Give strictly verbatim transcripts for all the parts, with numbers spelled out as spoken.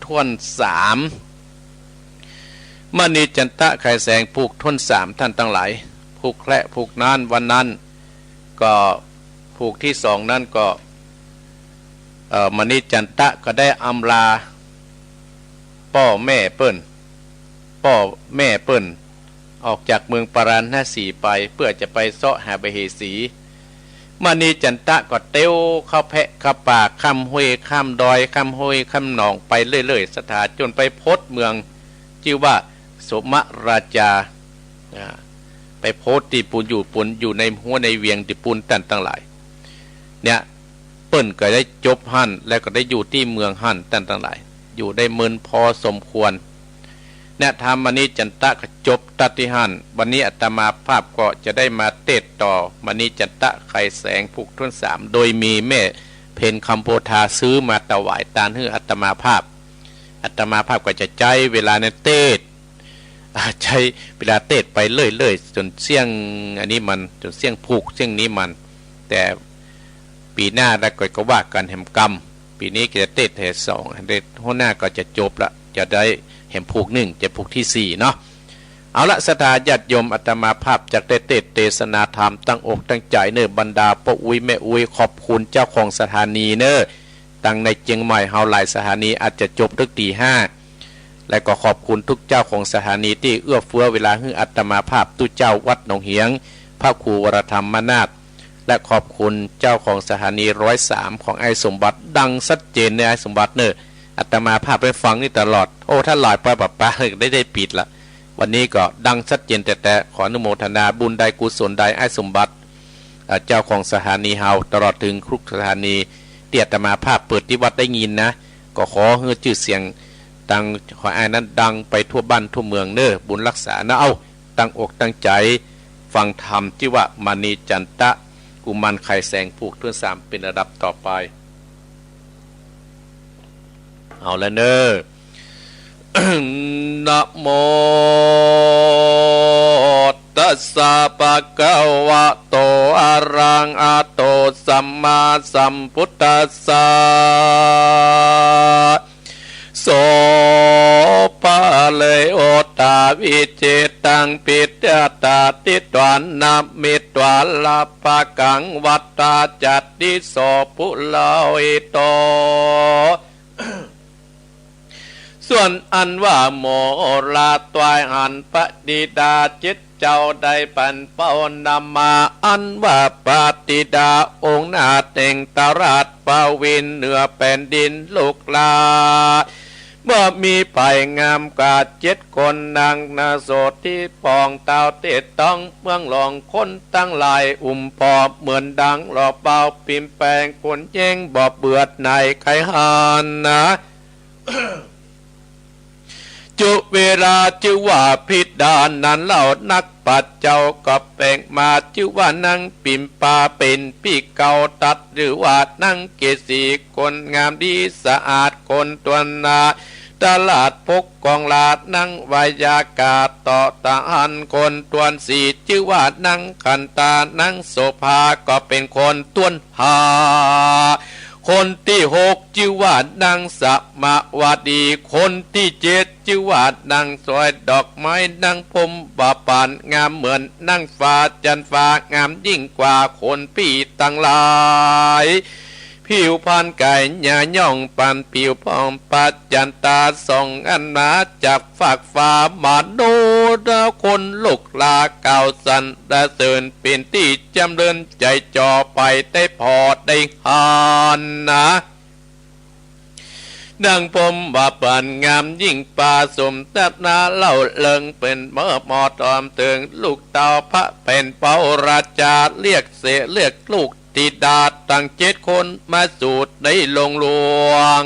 ถ้วนสาม มณีจันตะไขแสงผูกถ้วนสาม ท่านตังหลาย ผูกแคระผูกนั้นวันนั้น ก็ผูกตี้สองนั้นก็ เอ่อ มณีจันตะก็ได้อำลาป้อแม่เปิ้น ป้อแม่เปิ้น ออกจากเมืองปาราณสีไป เปื้อจะไปเซาะหาบเหสี มณีจันตะก็เตียวเข้าแพะเข้าป่า ข้ามห้วยข้ามดอย ข้ามห้วยข้ามหนองไปเรื่อยๆ สถา จ๋นไปพบเมืองจื้อว่าโสมราชา อ่า ไปพบตี้ปู้นอยู่ปู้น อยู่ในฮั้วในเวียงตี้ปู้น ต้านตังหลาย เนี่ย เปิ้นก็ได้จบหั้น แล้วก็ได้อยู่ตี้เมืองหั้น ต้านตังหลาย อยู่ได้เมินพอสมควร เนี่ย ธรรมมณีจันตะก็จบตั๊ดตี้หั้น วันนี้อาตมาภาพก็จะได้มาเตสน์ต่อ มณีจันตะไขแสงผูกถ้วนสาม โดยมีแม่เพ็ญคำโพธาซื้อมาถวายตานหื้ออาตมาภาพ อาตมาภาพก็จะใจ๊เวลาในเตสน์ อ่า ใจ๊เวลาเตสน์ไปเรื่อยๆ จ๋นเสี้ยงอันนี้มัน จ๋นเสี้ยงผูกเสี้ยงนี้มัน แต่ปี๋หน้าแล้วก็ ก็ว่ากั๋นแหมกำ ปี๋นี้ก็จะเตสน์แหมสอง เตสน์หั้วหน้าก็จะจบละ จะได้แหมผูกนึ่ง จะผูกตี้สี่เนาะ เอาละ ศรัทธาญาติโยม อาตมาภาพจักได้เตสน์เตสนาธรรมตั้งอกตั้งใจ๋เน่อ บรรดาป้ออุ๊ยแม่อุ๊ย ขอบคุณเจ้าของสถานีเน่อ ตังในเจียงใหม่เฮาหลายสถานีอาจจะจบตึกตี๋ห้า และก็ขอบคุณทุกเจ้าของสถานีตี้เอื้อเฟื้อเวลาหื้ออาตมาภาพ ตุ๊เจ้าวัดหนองเหียง พระครูวรธรรมนาถ และขอบคุณเจ้าของสถานีร้อยสามของอ้ายสมบัติ ดังชัดเจนเน่ออ้ายสมบัติเน่อ อาตมาภาพได้ฟังนี่ตลอด โอ้ ถ้าหลายไปปะปะได้ ได้ปิดละ วันนี้ก็ดังชัดเจนแต๊ๆ ขออนุโมทนาบุญใดกุศลใดอ้ายสมบัติ เอ่อ เจ้าของสถานีเฮา ตลอดเถิงทุกสถานีตี้อาตมาภาพเปิดตี้วัดได้ยินนะ ก็ขอหื้อจื้อเสียงตังของอ้ายนั้นดังไปทั่วบ้านทั่วเมืองเน่อ บุญฮักษานะ เอ้า ตั้งอกตั้งใจ๋ฟังธรรมตี้ว่ามณีจันตะกุมารไขแสงผูกถ้วนสาม เป๋นลำดับต่อไป เอาละเน่อ นะโม ตัสสะ ภะคะวะโต อะระหะโต สัมมาสัมพุทธัสสะ โส ภะเร โอ ทา วิ จิตตัง ปิ ยะ ทา ทิ ฏา นะ มิ ทวา รั ภะ กัง วั ฏา จะ ติ โส ภุ โร หิ โต ส่วนอันว่าโมราตวายหันพระบิดาเจ็ดเจ้าได้ปันเป้านำมา อันว่าพระบิดาองค์หน้าแห่งตลาดปวินเหนือแผ่นดินลูกหลาน เมื่อมีไพร่งามกว่าเจ็ดคน นางนาโสติปองเต้าเตดต้องเมืองหลวง คนตังหลายอุ้มพอเหมือนดังหล่อเบาปิ่มแปง คนแย่งบ่เบื่อหน่ายใค่หันนา จุเวลาจื้อว่าบิดานั้นเล่า นักปราชญ์เจ้าก็แป๋งมา จื้อว่านางปิ่มปาเป๋นปี้เก่า ตรัสจื้อว่านางเกศรี คนงามดีสะอาด คนตวนนา ตลาดปกครองราช นางวายากา ต่อทหาร คนตวนสี จื้อว่านางขันธา นางโสภาก็เป๋นคนตวนหา คนตี้หกจื้อว่านางสมาวดี คนตี้เจ็ดจื้อว่านางสวยดอกไม้ นางพรหมบาปานงามเหมือนนางฟ้า จันฟ้างามยิ่งกว่า คนปี้ตังหลาย ผิวพรรณกายหญ้าย่องปันผิวผ่อง ประจันตาส่องอันมาจากฟากฟ้า มนุษย์คนลูกหลานกล่าวสรรเสริญ เป๋นตี้จ๋ำเริญใจ๋จ่อไป ได้ผ่อได้หันนา นางพรหมบาปานงามยิ่งประสม ตัดนาเล่าเลิงเป๋นเมื่อหมอตอมเถิง ลูกเต้าพระแผ่นเปาราชา เรียกเสเรียกลูก ธิดาตังเจ็ดคนมาสู่ในโฮงหลวง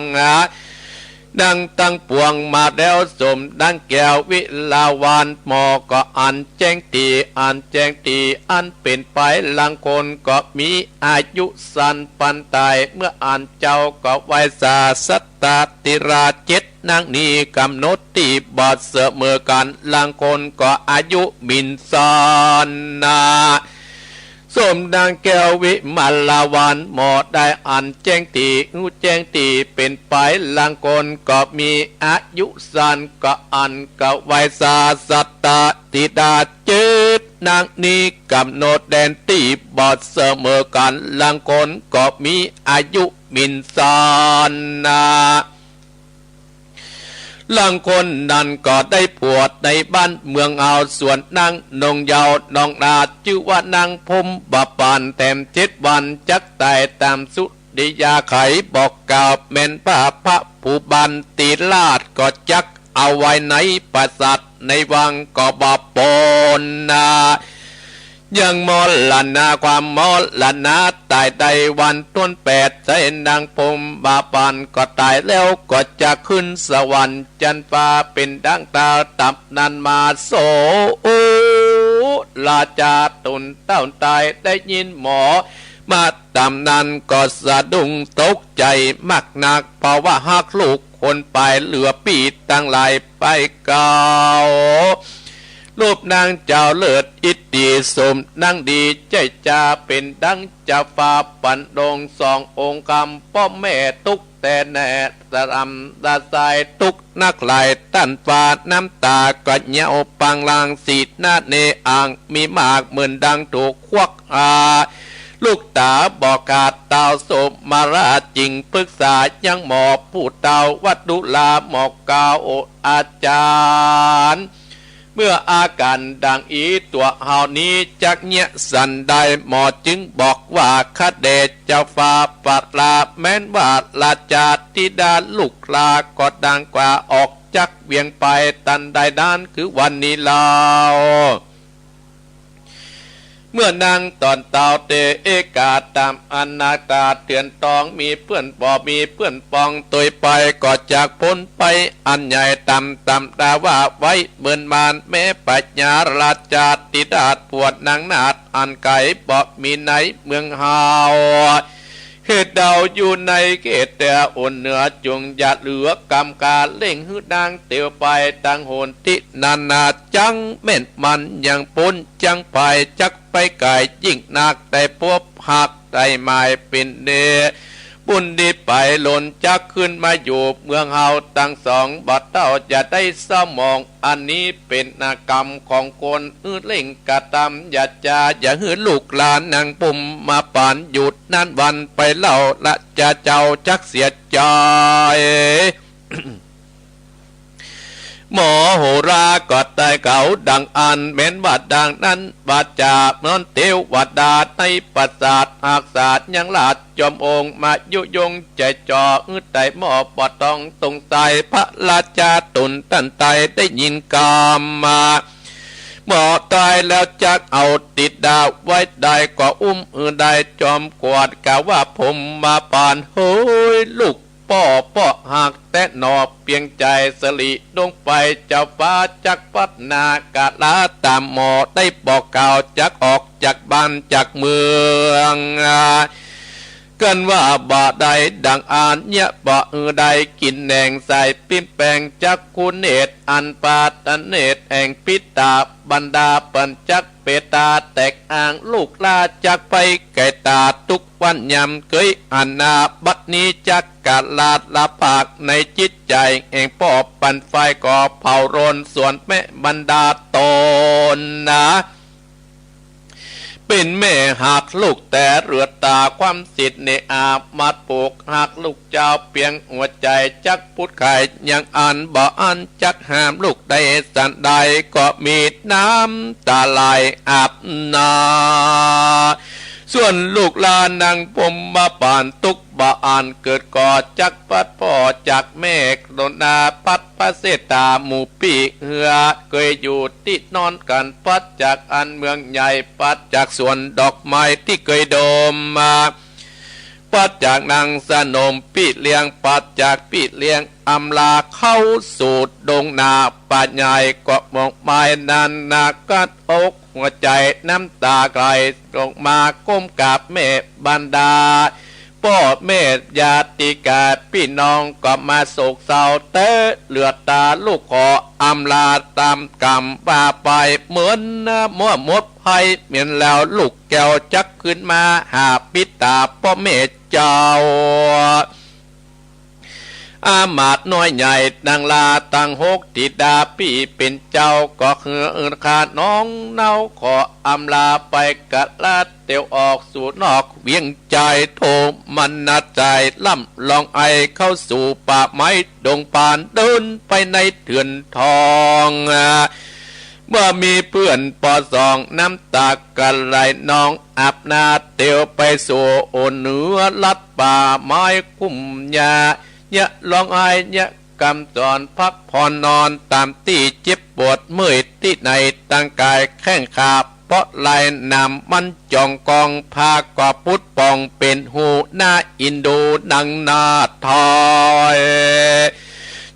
นางตังปวงมาแล้วสมดังแก้ววิลาวัน หมอก็อันแจ้งดี อันแจ้งดี อันเป๋นไป ลางคนก็มีอายุสั้นปันต๋าย เมื่ออันเจ้าก็ไหว้สาสัตตาธิราชเจ็ดนางนี้ ก๋ำหนดตี้บ่เสมอกั๋น ลางคนก็อายุหมิ่นสั้นนา สมดังแก้ววิมาลาวรรณ หมอได้อันแจ้งตี้ ฮู้แจ้งตี้เป๋นไป ลางคนก็มีอายุสั้น ก็อั้นก็วัยสา สัตตธิดาเจ็ดนางนี้ ก๋ำหนดแดนตี้บ่เสมอกั๋น ลางคนก็มีอายุหมิ่นสันนา ลางคนนั้นก็ได้ผัวในบ้านเมืองเอา ส่วนนางนงเยาว์นองนา จื้อว่านางพรหมปาน แถมเจ็ดวันจักต๋ายต๋ามสุริยาไข บอกกล่าวแม่นว่าพระผู้บานติราชก็จักเอาไว้ในปราสาทในวังก็บ่ปนนา ยังมรณาความมรณาต๋ายได้วันต้นแปด ใช้นางพรหมปานก็ต๋ายแล้วก็จักขึ้นสวรรค์จั๊นฟ้า เป๋นดังต๋ามต๋ำนานมา โส ราชาตุนเต้าต๋ายได้ยินหมอมาต๋ำนั้นก็สะดุ้งตกใจ๋มากนัก เพราะว่าฮักลูกคนไปเหลือปี้ตังหลายไปเก่า รูปนางเจ้าเลิศอิตติสมนางดี ใจ้จ๋าเป๋นดังเจ้าฟ้าปันดงสององค์คำ ป้อแม่ตุ๊กข์แต่แน่ สะหร่ำสะสายตุ๊กข์นักหลาย ต้านฟ้าน้ำต๋าก็เหี่ยวปางลาง สีหน้าเนอ่างมีมาก เหมือนดังถูกควักอา ลูกต๋าบ่ขาด เต้าโสมราชจึงปรึกษายังหมอผู้เฒ่า ว่าดูราหมอกล่าว โออาจ๋ารย์ เมื่ออาก๋านดังอี้ ตั๋วเฮานี้จักเยียะสันใด หมอจึงบอกว่า ข้าแด่เจ้าฟ้าประลา แม้นว่าราชาธิดาลูกหล้าก็ดังกว่าออกจากเวียงไปตันใดนั้น คือวันนี้เล่า เมื่อนังต๋อนเต้าเต เอกาต๋ามอนาถาเถื่อนตอง มีเปื้อนบ่มีเปื้อนปอง ตวยไปก็จักป๊นไปอันใหญ่ ต๋ามต๋ำราว่าไว้เมินมาน แม้ปัญญาราชาธิราชผัวนางนาถอันไก๋ บ่มีในเมืองเฮา เหตุเดาอยู่ในเขตแต่อุ่นเหนือ จุ่งอย่าเหลือกำกา เร่งหื้อนางเตียวไปตังหนตี้นานา จังแม่นมันยังป๊นจังภัย จักไปไก๋ยิ่งนัก ได้พบฮักได้หมายเป๋นเน บุญดีไปหล่นจักขึ้นมาอยู่เมืองเฮาตังสอง บ่เต้าจะได้เศร้าหมอง อันนี้เป๋นนากรรมของคน หื้อเร่งกระตำ อย่าจา อย่าหื้อลูกหล้านนางพรหมปานหยุดนานวันไปเล่า ราชาเจ้าจักเสียใจ๋ หมอโหราก็ได้กล่าวดังอั้น แม้นว่าดังนั้น วาจาเมินเตวดาในปราสาท ฮักษายังราชจอมองค์ มายุยงใจ๋จ่อ หื้อไต่หม้อปอดตองตรงใส พระราชาตุนตันไตได้ยินกำมา หมอต๋ายแล้วจักเอาติดดาไว้ได้ ก็อุ้มหื้อได้จอมกวาด กล่าวว่าพรหมปาน เฮ้ย ลูกป้อ ป้อฮักแต๊หนอ เปียงใจ๋สะหลีลงไป เจ้าฟ้าจักพัฒนากาลา ต๋ามหมอได้บอกกล่าว จักออกจากบ้านจากเมือง กันว่าบ่ได้ดังอั้น เยียะบ่หื้อได้กิ๋นแหนง ใส่ปิ้มแปงจักขุเนตร อันปาตะเนตรแห่งปิตา บรรดาปัญจักเปตาแตกอ้าง ลูกหล้าจักไปไก๋ต๋า ทุกวันยามเกยหันหน้า บัดนี้จักกาลาดละภาค ในจิตใจ๋แห่งป้อปันไฟ ก็เผารนส่วนแม่บรรดาต๋นนา เป๋นแม่ฮักลูกแต่เหลือต๋า ความสิทธิ์เนอามัดผูก ฮักลูกเจ้าเปียงหัวใจ๋ จักผุดไข่ยังอันบ่อั้น จักห้ามลูกได้สันใด ก็มีน้ำต๋าไหลอาบหน้า ส่วนลูกหล้านนางพรหมปานตุ๊กข์บ่อั้น เกิดก่อจักพลัดพรากจากแม่ กรุณาพัดพระเสตาหมู่ปี้เฮือ เกยอยู่ตี้นอนกั๋น พลัดจากอันเมืองใหญ่ พลัดจากสวนดอกไม้ตี้เกยดมมา พลัดจากนางสนมปี้เลี้ยง พลัดจากปี้เลี้ยงอำลา เข้าสู่ดงนาป่าใหญ่ ก็มองไม้นั้นนากัดอกหัวใจ๋ น้ำต๋าไหลลงมาก้มกราบแม่บรรดา ป้อแม่ญาติกาปี้น้องก็มาโศกเศร้า แต่เหลือต๋าลูกขออำลาต๋ามกำว่าไป เหมือนมั่วหมดพ าย แม่นแล้วลูกแก้วจักขึ้นมาหาปิดต๋าป้อแม่เจ้า อามาตย์น้อยใหญ่ตังหลาตังหก ธิดาปี้เป๋นเจ้า ก็คือข้าน้องเนาขออำลาไป กะละเตียวออกสู่นอกเวียงใจ๋ โทมนัสใจ๋ล่ำลองไอเข้าสู่ป่าไม้ดงปาน เดินไปในเถื่อนทอง เมื่อมีเปื้อนปอสอง น้ำตากะไหลนอง อาบหน้าเตียวไปสู่เหนือลัดป่าไม้คุ้มหญ้า เยียะร้องไห้ เยียะกำสอน พักผ่อนนอนต๋ามตี้ เจ็บปวดเมื่อยตี้ไหน ตังก๋ายแข้งขา เพราะลายหนามมันจ่องกอง ผ้าก็ปุดป่องเป๋นหูน่าอินดูนังนาถอย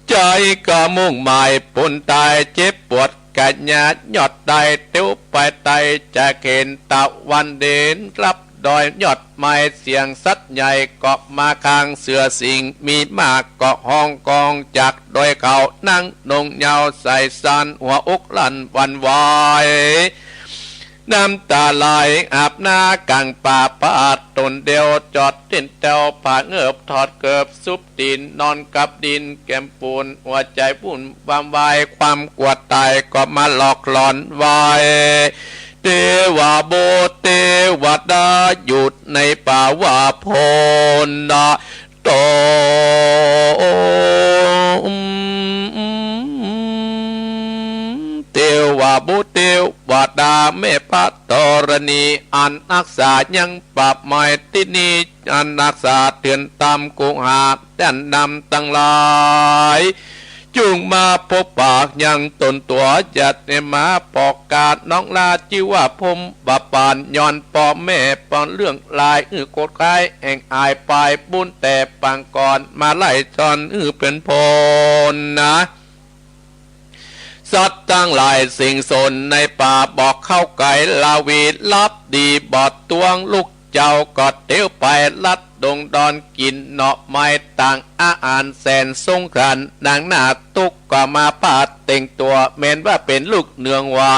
ใจ๋ก็มุ่งหมายปูนต๋าย เจ็บปวด กะยะยอดใต้ เตียวไปใต้ จะเข็นตะวันเด่น ลับดอยยอดไม้ เสียงสัตว์ใหญ่ก็มาคาง เสือสิงห์มีม้าก็ฮ้องกอง จากดอยเขานั่งนงเหย้า สายสั่นหัวอกลั่นหวั่นไหว น้ำต๋าไหลอาบหน้ากลางป่า ปาดต๋นเดียว จอดเต้นแต้ว ผาเงิบถอดเกิบ สุบตี๋นนอนกับดิน แก้มปูนหัวใจ๋วุ่นวามวาย ความกลัวต๋ายก็มาหลอกหลอนไว้ เตวาบุตรเตวดาอยู่ในป่าว่าโพนนะ โต เตวาบุตรเตวดาแม่พระธรณี อันฮักษายังป่าไม้ตี้นี้ อันฮักษาเถื่อนต๋ามกุหาด้านดำตังหลาย จุ่งมาปกปักยังต๋นตั๋ว จะได้มาปอกกาน้องลา จื้อว่าพรหมบาปาน ย้อนป้อแม่ปอนเรื่องลาย อื้อโกรธคายแห่งอายปาย บุญแต่ปางก่อน มาไล่ซ่อนอื้อเป๋นโพนนะ สัตว์ตังหลายสิ่งสนในป่า บ่เข้าใก้ลาวี ลับดีบ่ตวง ลูกเจ้าก็เตียวไปลัดดงดอน กิ๋นหน่อไม้ต่างอาหารแสนสงสาร นางนาฏตุ๊กก็มาปาดแต่งตั๋ว แม้นว่าเป๋นลูกเนืองว่า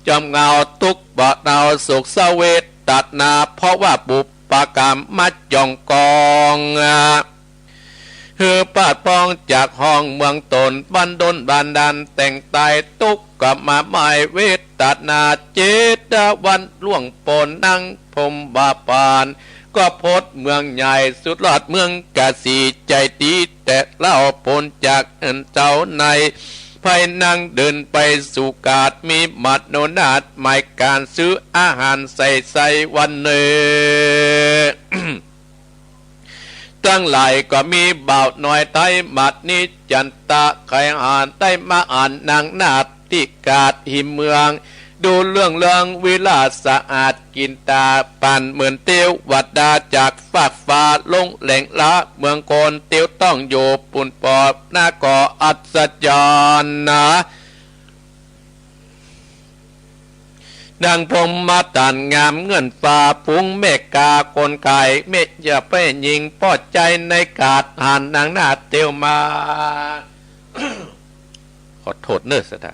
จอมเหงาตุ๊กบ่เนาสุขเสวตนา เพราะว่าบุพกรรมมาจ่องกอง หื้อปาดป้องจากห้องเมืองต๋น บันดลบันดาลแต่งต๋าย ตุ๊กก็มาหมายเวตนา เจ็ดวันล่วงปน นางพรหมบาปาน ก็พดเมืองใหญ่สุดลอดเมืองกาสี ใจ๋ดีแต่เล่าปนจากอันเจ้าใน ภัยนางเดินไปสู่กาด มีมโนนาถหมายก๋านซื้ออาหารใส่ใส่วันเน่อ ตังหลายก็มีบ่าวน้อยไต้ มาดนี้จันตะ ใค่หันได้มาอ่านนางนาฏตี้กาดหิมเมือง ดูเรื่องเรื่องวิลาศสะอาด กิ๋นต๋าปานเหมือนเตวดาจากฟากฟ้า ลงแหล่งละเมืองคน เตียวต้องอยู่ปูนปอบ นาก็อัศจรรย์นะ นางพรหมมาศาลงามเงินฟ้า ฝูงแม่กาคนขาย แม่ยาแป้หญิงปอใจ๋ในกาด หันนางนาฏเตียวมา ขอโทษเน่อสะดา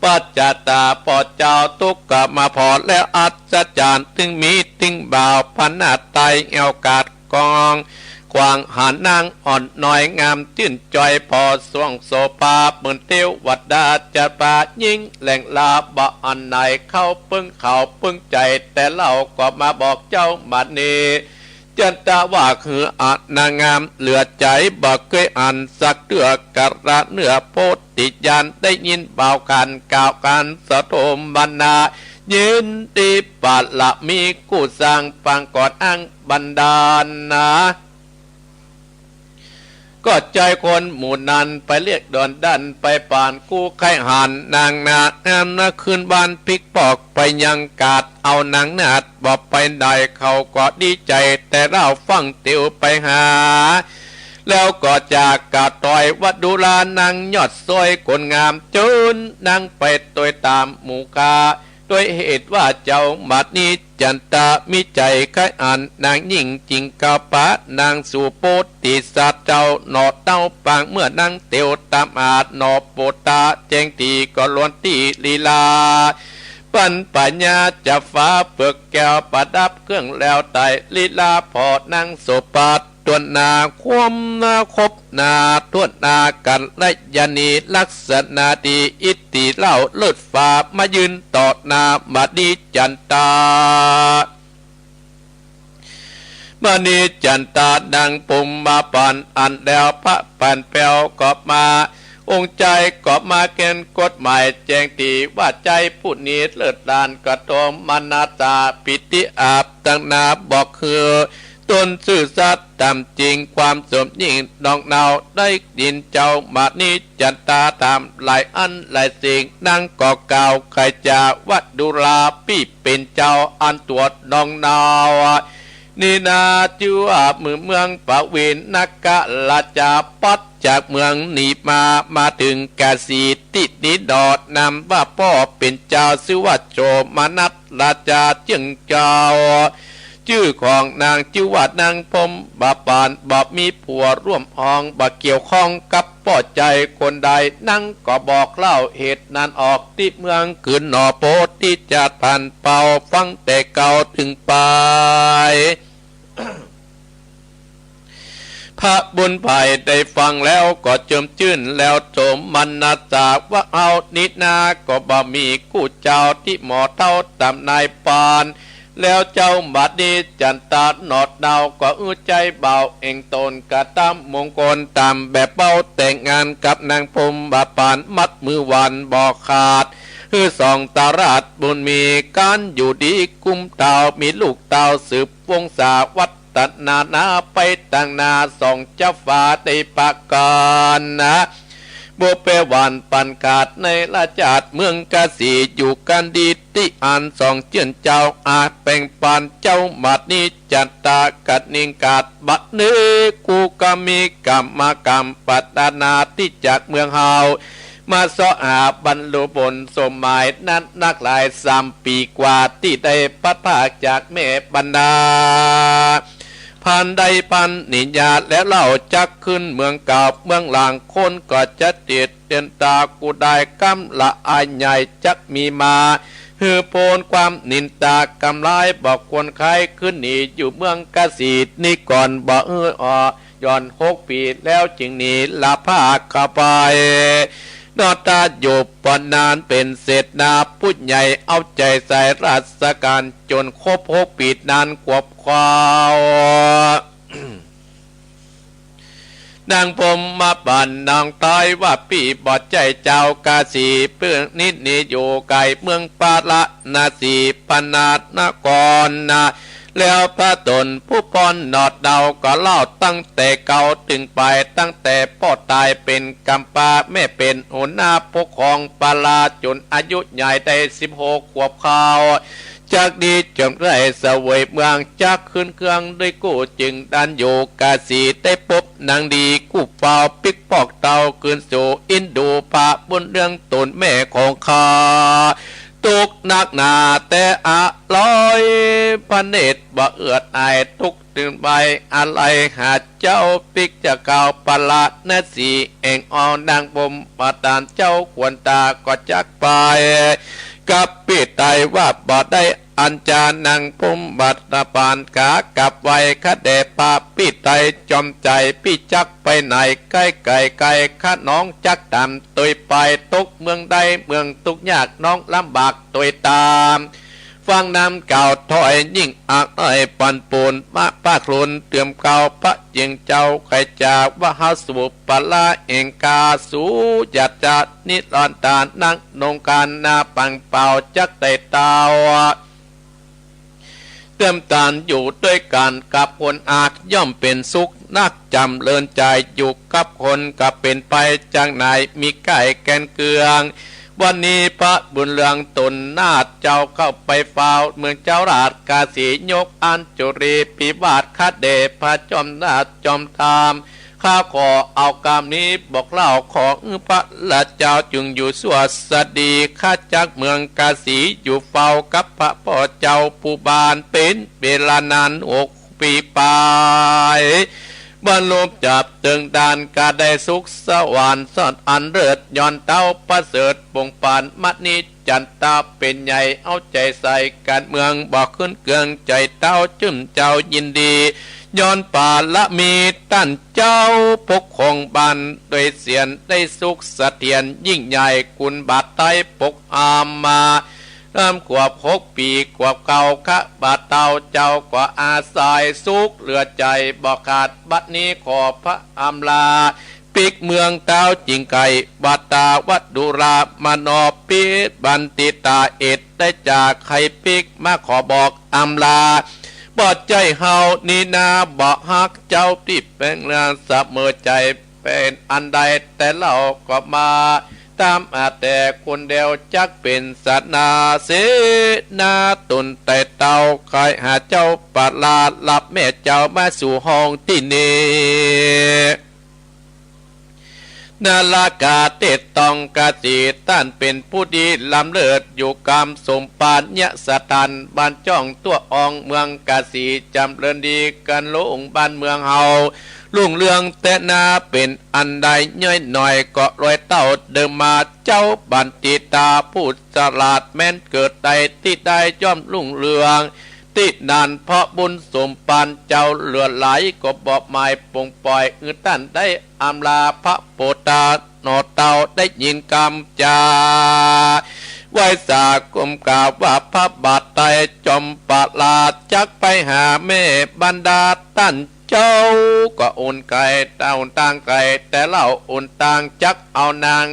ปัจจาตาปอเจ้าตุ๊กก็มาผ่อ แล้วอัศจรรย์ตึงมีตึงบ่าว พนาฏไตแอวกาด กองขวางหันนางอ่อนน้อยงามจื้นจ่อย ผ่อสว่างโสภาเหมือนเตวดา จะปายิ่งแหล่งลาบ่อันไหน เข้าปึ้งเขาปึ้งใจ๋ แต่เล่าก็มาบอกเจ้าบัดนี้ จันตะว่าคืออะนางงามเหลือใจ๋ บ่เกยอันสักเตื้อกะระเนื้อโพธิญาณ ได้ยินบ่าวขันกล่าวกันสะโทมบรรณา ยินดีปาละมีกู้สร้างปางก่อนอ้างบันดาลนา ก็ใจ๋คนหมู่นั้นไปเรียกดอนดันไปปานกู้ใค่หันนางนา งามนาคืนบ้านพลิกปอกไปยังกาด เอานางนาฏบ่ไปไหน เขาก็ดีใจ๋แต่เล่าฟั่งเตียวไปหา แล้วก็จากกาดถอยวัดดูลานางยอดซอยคนงาม เจิญนางไปตวยต๋ามหมู่ข้า ด้วยเหตุว่าเจ้าบัดนี้จันตะมีใจ๋ใค่อันนางยิ่งจริง กาปะนางสู่โพธิสัตว์เจ้าหน่อเต้าปาง เมื่อนางเตียวต๋ามอาจหน่อโปตา แจ้งดีก็ล้วนตี้ลีลา ปันปะญาจะฝาเปลือกแก้วประดับเครื่องแล้วไตร่ ลีลาผ่อหนังโสภา ถ้วนหน้าคมหน้าคบหน้า ถ้วนหน้ากัลยาณี ลักษณะดีอิทธิเล่าเลิศฟ้า มายืนต่อหน้าบัดนี้จันตา บัดนี้จันตานางพรหมบาล อันแล้วพระปานแป้วก็มา องค์ใจ๋ก็มาเขียนกฎหมายแจ้งตี้ว่า ใจ๋ผู้นี้เลิศล้านกระโทมนัสสา ปิติอาบตังนาบอกคือ ตนซื่อสัตย์ต๋ามจริง ความสมยิ่งน้องเนา ได้ยินเจ้าบัดนี้จันตาถามหลายอันหลายสิ่ง นางก็กล่าวไขจ๋าว่า ดูราปี้เป๋นเจ้าอันตรวจน้องเนา นี้นาจื้อว่าเมือง เมืองปวินนกราชา ปัดจากเมืองนี้มา มาเถิงกาสีตี้นี้หนอ นามว่าป้อเป๋นเจ้าชื่อว่าโสมนัสราชาเจื้องเจ้า จื้อของนางจื้อว่านางพรหมบาล บ่มีผัวร่วมห้อง บ่เกี่ยวข้องกับป้อใจ๋คนใด นางก็บอกเล่าเหตุนั้นออกตี้เมืองคืนหนอ โปรดตี้จะผ่านเป่าฟังแต่เก่าเถิงไป พระบุญไพร่ได้ฟังแล้วก็เจิมจื้นแล้ว โสมนัสสาว่า เฮานี้นาก็บ่มีกู้เจ้าตี้เหมาะเต้าต๋ามนายปาน แล้วเจ้าบัดนี้จันตาหนอ เฮาก็อื้อใจ๋บ่าวแห่งต๋น กระตำมงคลต๋ามแบบเบา แต่งงานกับนางพรหมบาล มัดมือหวานบ่ขาด หื้อสองตาราชบุญมี ก๋านอยู่ดีกุ้มเต้า มีลูกเต้าสืบวงศาวัฒนานาไปตางหน้า สองเจ้าฟ้าได้ประก๋านนา บุพเพหวานปันขาดในราชาชาติเมืองกาสี อยู่กั๋นดีตี้อั้น สองเจื้อนเจ้าอาจแบ่งปัน เจ้าบัดนี้จันตากะนิ่งขาด บัดนี้กูก็มีกรรมกรรมปรารถนาตี้จากเมืองเฮา มาเสาะหาบรรลุผลสมหมายนั้นนักหลาย สามปี๋กว่าตี้ได้พลัดพรากจากแม่บรรดา พันได้พันนิยาแล้วเล่า จักขึ้นเมืองเก่าเมืองหลาง คนก็จะเตียดเตียนตา กูได้กำละอายใหญ่จักมีมา หื้อป๊นความนินตากำลาย บ่ควรใค่ขึ้นหนีอยู่เมืองกาสีนี้ก่อน บ่หื้ออ่อ หย่อนหกปี๋แล้วจึงหนีละพรากเข้าไป นอ ถ้าอยู่ปอนั้นเป๋นเสนาผู้ใหญ่ เอาใจ๋ใส่ราชก๋าน จ๋นครบหกปี๋นั้นขวบคราว นางพรหมบาลนางต๋ายว่า ปี้บ่ใจ้เจ้ากาสี เปื้องนี้หนีอยู่ไก๋เมืองปาราณสี พนาถนครนา แล้วพระต๋นผู้ป้อนหนอดเดาก็เล่าตั้งแต่เก่าเถิงไป ตั้งแต่ป้อต๋ายเป๋นกำพร้า แม่เป๋นหัวหน้าปกครองปารา จ๋นอายุใหญ่ได้สิบหกขวบคราว จักดีจ๋นได้เสวยเมือง จักขึ้นเครื่องด้วยกู้ จึงดันอยู่กาสี ได้ปบนางดีกู้เฝ้า ปิ๊กปอกเต้าคืนสู่อินดู พระบุญเรืองต๋นแม่ของข้า ตกหนักหนาแต่อร่อย พระเนตรบ่เอือดอาย ตกตื่นไปอาลัยหาเจ้าปิ๊ก จะเข้าปาราณสีแห่งออน นางพรหมบาลเจ้าขวัญตาก็จักไป กับปี้ไตว่าบ่ได้ อันจานางพรหมบาลขากราบไหว้ข้าแด่พระปี้ไตจอมใจ๋ ปี้จักไปไหน ใก้ไก๋ไกล ข้าน้องจักต๋ามตวยไป ตกเมืองใดเมืองตุ๊กข์ยาก น้องลำบากตวยต๋าม ฟังนำกล่าวถ้อยยิ่งอักอ้ายปั่นป่วน มาพระครุณเติมเกล้า พระเจียงเจ้าใค่จ๋าว่า เฮาสู่ปาราแห่งกา สูญญาตินิรันดร์ นักนงคารนาปังเป่าจักได้เต้า เติมตานอยู่ด้วยกั๋นกับคนอัก ย่อมเป๋นสุขนักจ๋ำเริญใจ๋ อยู่กับคนก็เป๋นไปจักไหน มีใก้แก่นเกื้อง วันนี้พระบุญเรืองต๋นนาถเจ้าเข้าไปเฝ้า เมืองเจ้าราชกาสี ยกอัญจุลีพิวาทข้าแด่พระจอมนาถจอมธรรม ข้าขอเอากำนี้บอกเล่า ขอพระราชเจ้าจงอยู่สวัสดี ข้าจากเมืองกาสี อยู่เฝ้ากับพระป้อเจ้าผู้บาน เป๋นเวลานานหกปี๋ปาย บรรลุจับเถิงดาน ก็ได้สุขสวรรค์สดอันเลิศ ย้อนเต้าประเสริฐปงปานมณี จันตาเป๋นใหญ่ เอาใจ๋ใส่ก๋านเมือง บ่ขึ้นเกืองใจ๋เต้า จื้มเจ้ายินดี ย้อนปารมีต้านเจ้า ปกครองบ้านโดยเสียร ได้สุขเสถียรยิ่งใหญ่ กุนบาทไต้ปกอามา รำขวบหกปี๋ขวบเก้า ข้าบาทเต้าเจ้าก็อาศัยสุขเหลือใจ๋บ่ขาด บัดนี้ขอพระอำลา ปิ๊กเมืองเต้าจิงไก๋ วัตตาวัดดุรามานอ ปิ๊กบัณฑิตา เอดได้จากใค่ปิ๊ก มาขอบอกอำลา บ่ใจ้เฮานี้นา บ่ฮักเจ้าตี้แป๋งเรือน เสมอใจ๋เป๋นอันใด แต่เล่าก็มา ต๋ามอาแต่คนเดียว จักเป๋นสนา เสนาต๋นไต่เต้า ใค่หาเจ้าประหลาด รับแม่เจ้ามาสู่ห้องตี้นี้ นรกาเทศต้องกาสี ต้านเป๋นผู้ดีล้ำเลิศ อยู่กำสมปานยสถาน บ้านจ้องตั้วออง เมืองกาสีจ๋ำเริญดี กันลุงบ้านเมืองเฮา รุ่งเรืองแต๊นา เป๋นอันใดย่อยหน่อย ก็รวยเต้าเดิมมา เจ้าบัณฑิตาผู้ฉลาด แม้นเกิดใดตี้ใดย่อมรุ่งเรืองตี้นั้น เพราะบุญสมปานเจ้าเหลือหลาย ก็บ่หมายปลงปล่อย หื้อต้านได้อำลา พระโพธาหน่อเต้า ได้ยินกำจา ไหว้สาก้มกราบว่า พระบาทไต้จอมประหลาด จักไปหาแม่บรรดาต้าน เจ้าก็อุ่นไก๋ เต้าตางไก๋ แต่เล่าอุ่นตาง จักเอานาง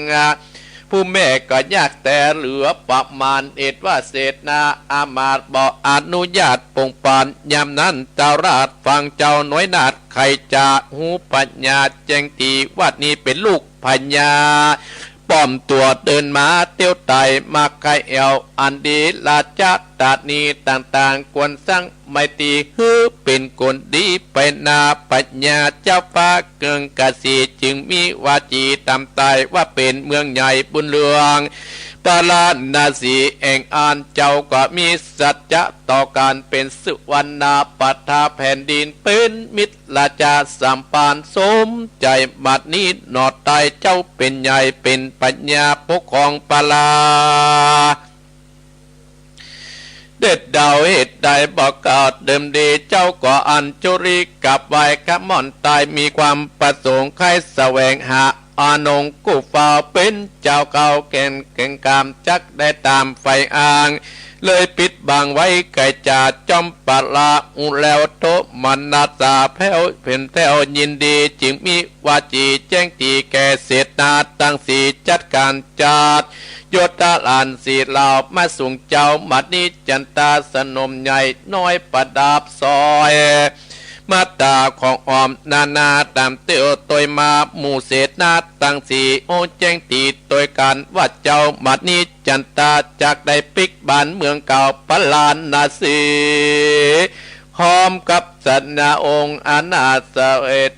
ผู้แม่ก็ยากแต่เหลือประมาณ เอดว่าเสนาอามาตย์บ่อนุญาตปลงปราน ยามนั้นเจ้าราชฟังเจ้าน้อยนาถ ใค่จะฮู้ปัญญาแจ้งดี ว่านี้เป๋นลูกพญา ปลอมตั๋วเดินมาเตียวไต่ มาใค่แอ่วอันดี ราชธานีต่างๆ ควรสัง ไมตรี หื้อเป๋นคนดีไปนา พญาเจ้าฟ้าเมืองกาสี จึงมีวาจีต๋ามไต้ ว่าเป๋นเมืองใหญ่บุญเรือง พาราณสีแห่งอั้น เจ้าก็มีสัจจะต่อกั๋น เป๋นสุวรรณประทาแผ่นดิน เป๋นมิตรราชาสัมพันธ์ สมใจ๋ บัดนี้หน่อไต้เจ้าเป๋นใหญ่ เป๋นพญาปกครองพารา เด็ดดาวเหตุใดบ่เกิดเดิมดี เจ้าก็อัญชลีกราบไหว้ ขะหม่อนไต้มีความประสงค์ ใค่แสวงหาอนงคู่ฟ้า เป๋นเจ้าเก่าแก่นแก่งกาม จักได้ต๋ามใฝ่อ้าง เลยปิดบังไว้ไก๋จ๋า จอมประหลาดฮู้แล้วโทมนัสสา แผ้วเป๋นแผ้วยินดี จึงมีวาจีแจ้งดีแก่เสนาตังสี่ จัดก๋าน จัดโยธาลานสีเหล่ามาสูงเจ้า บัดนี้จันตาสนมใหญ่น้อยประดับซอย มาตราของออมนานาต๋ามเตียวตวยมา หมู่เสนาตังสี่โอ้แจ้งดีตวยกั๋นว่า เจ้าบัดนี้จันตาจักได้ปิ๊กบ้านเมืองเก่าพาราณสี ฮ้อมกับเสนาองค์อนาถเส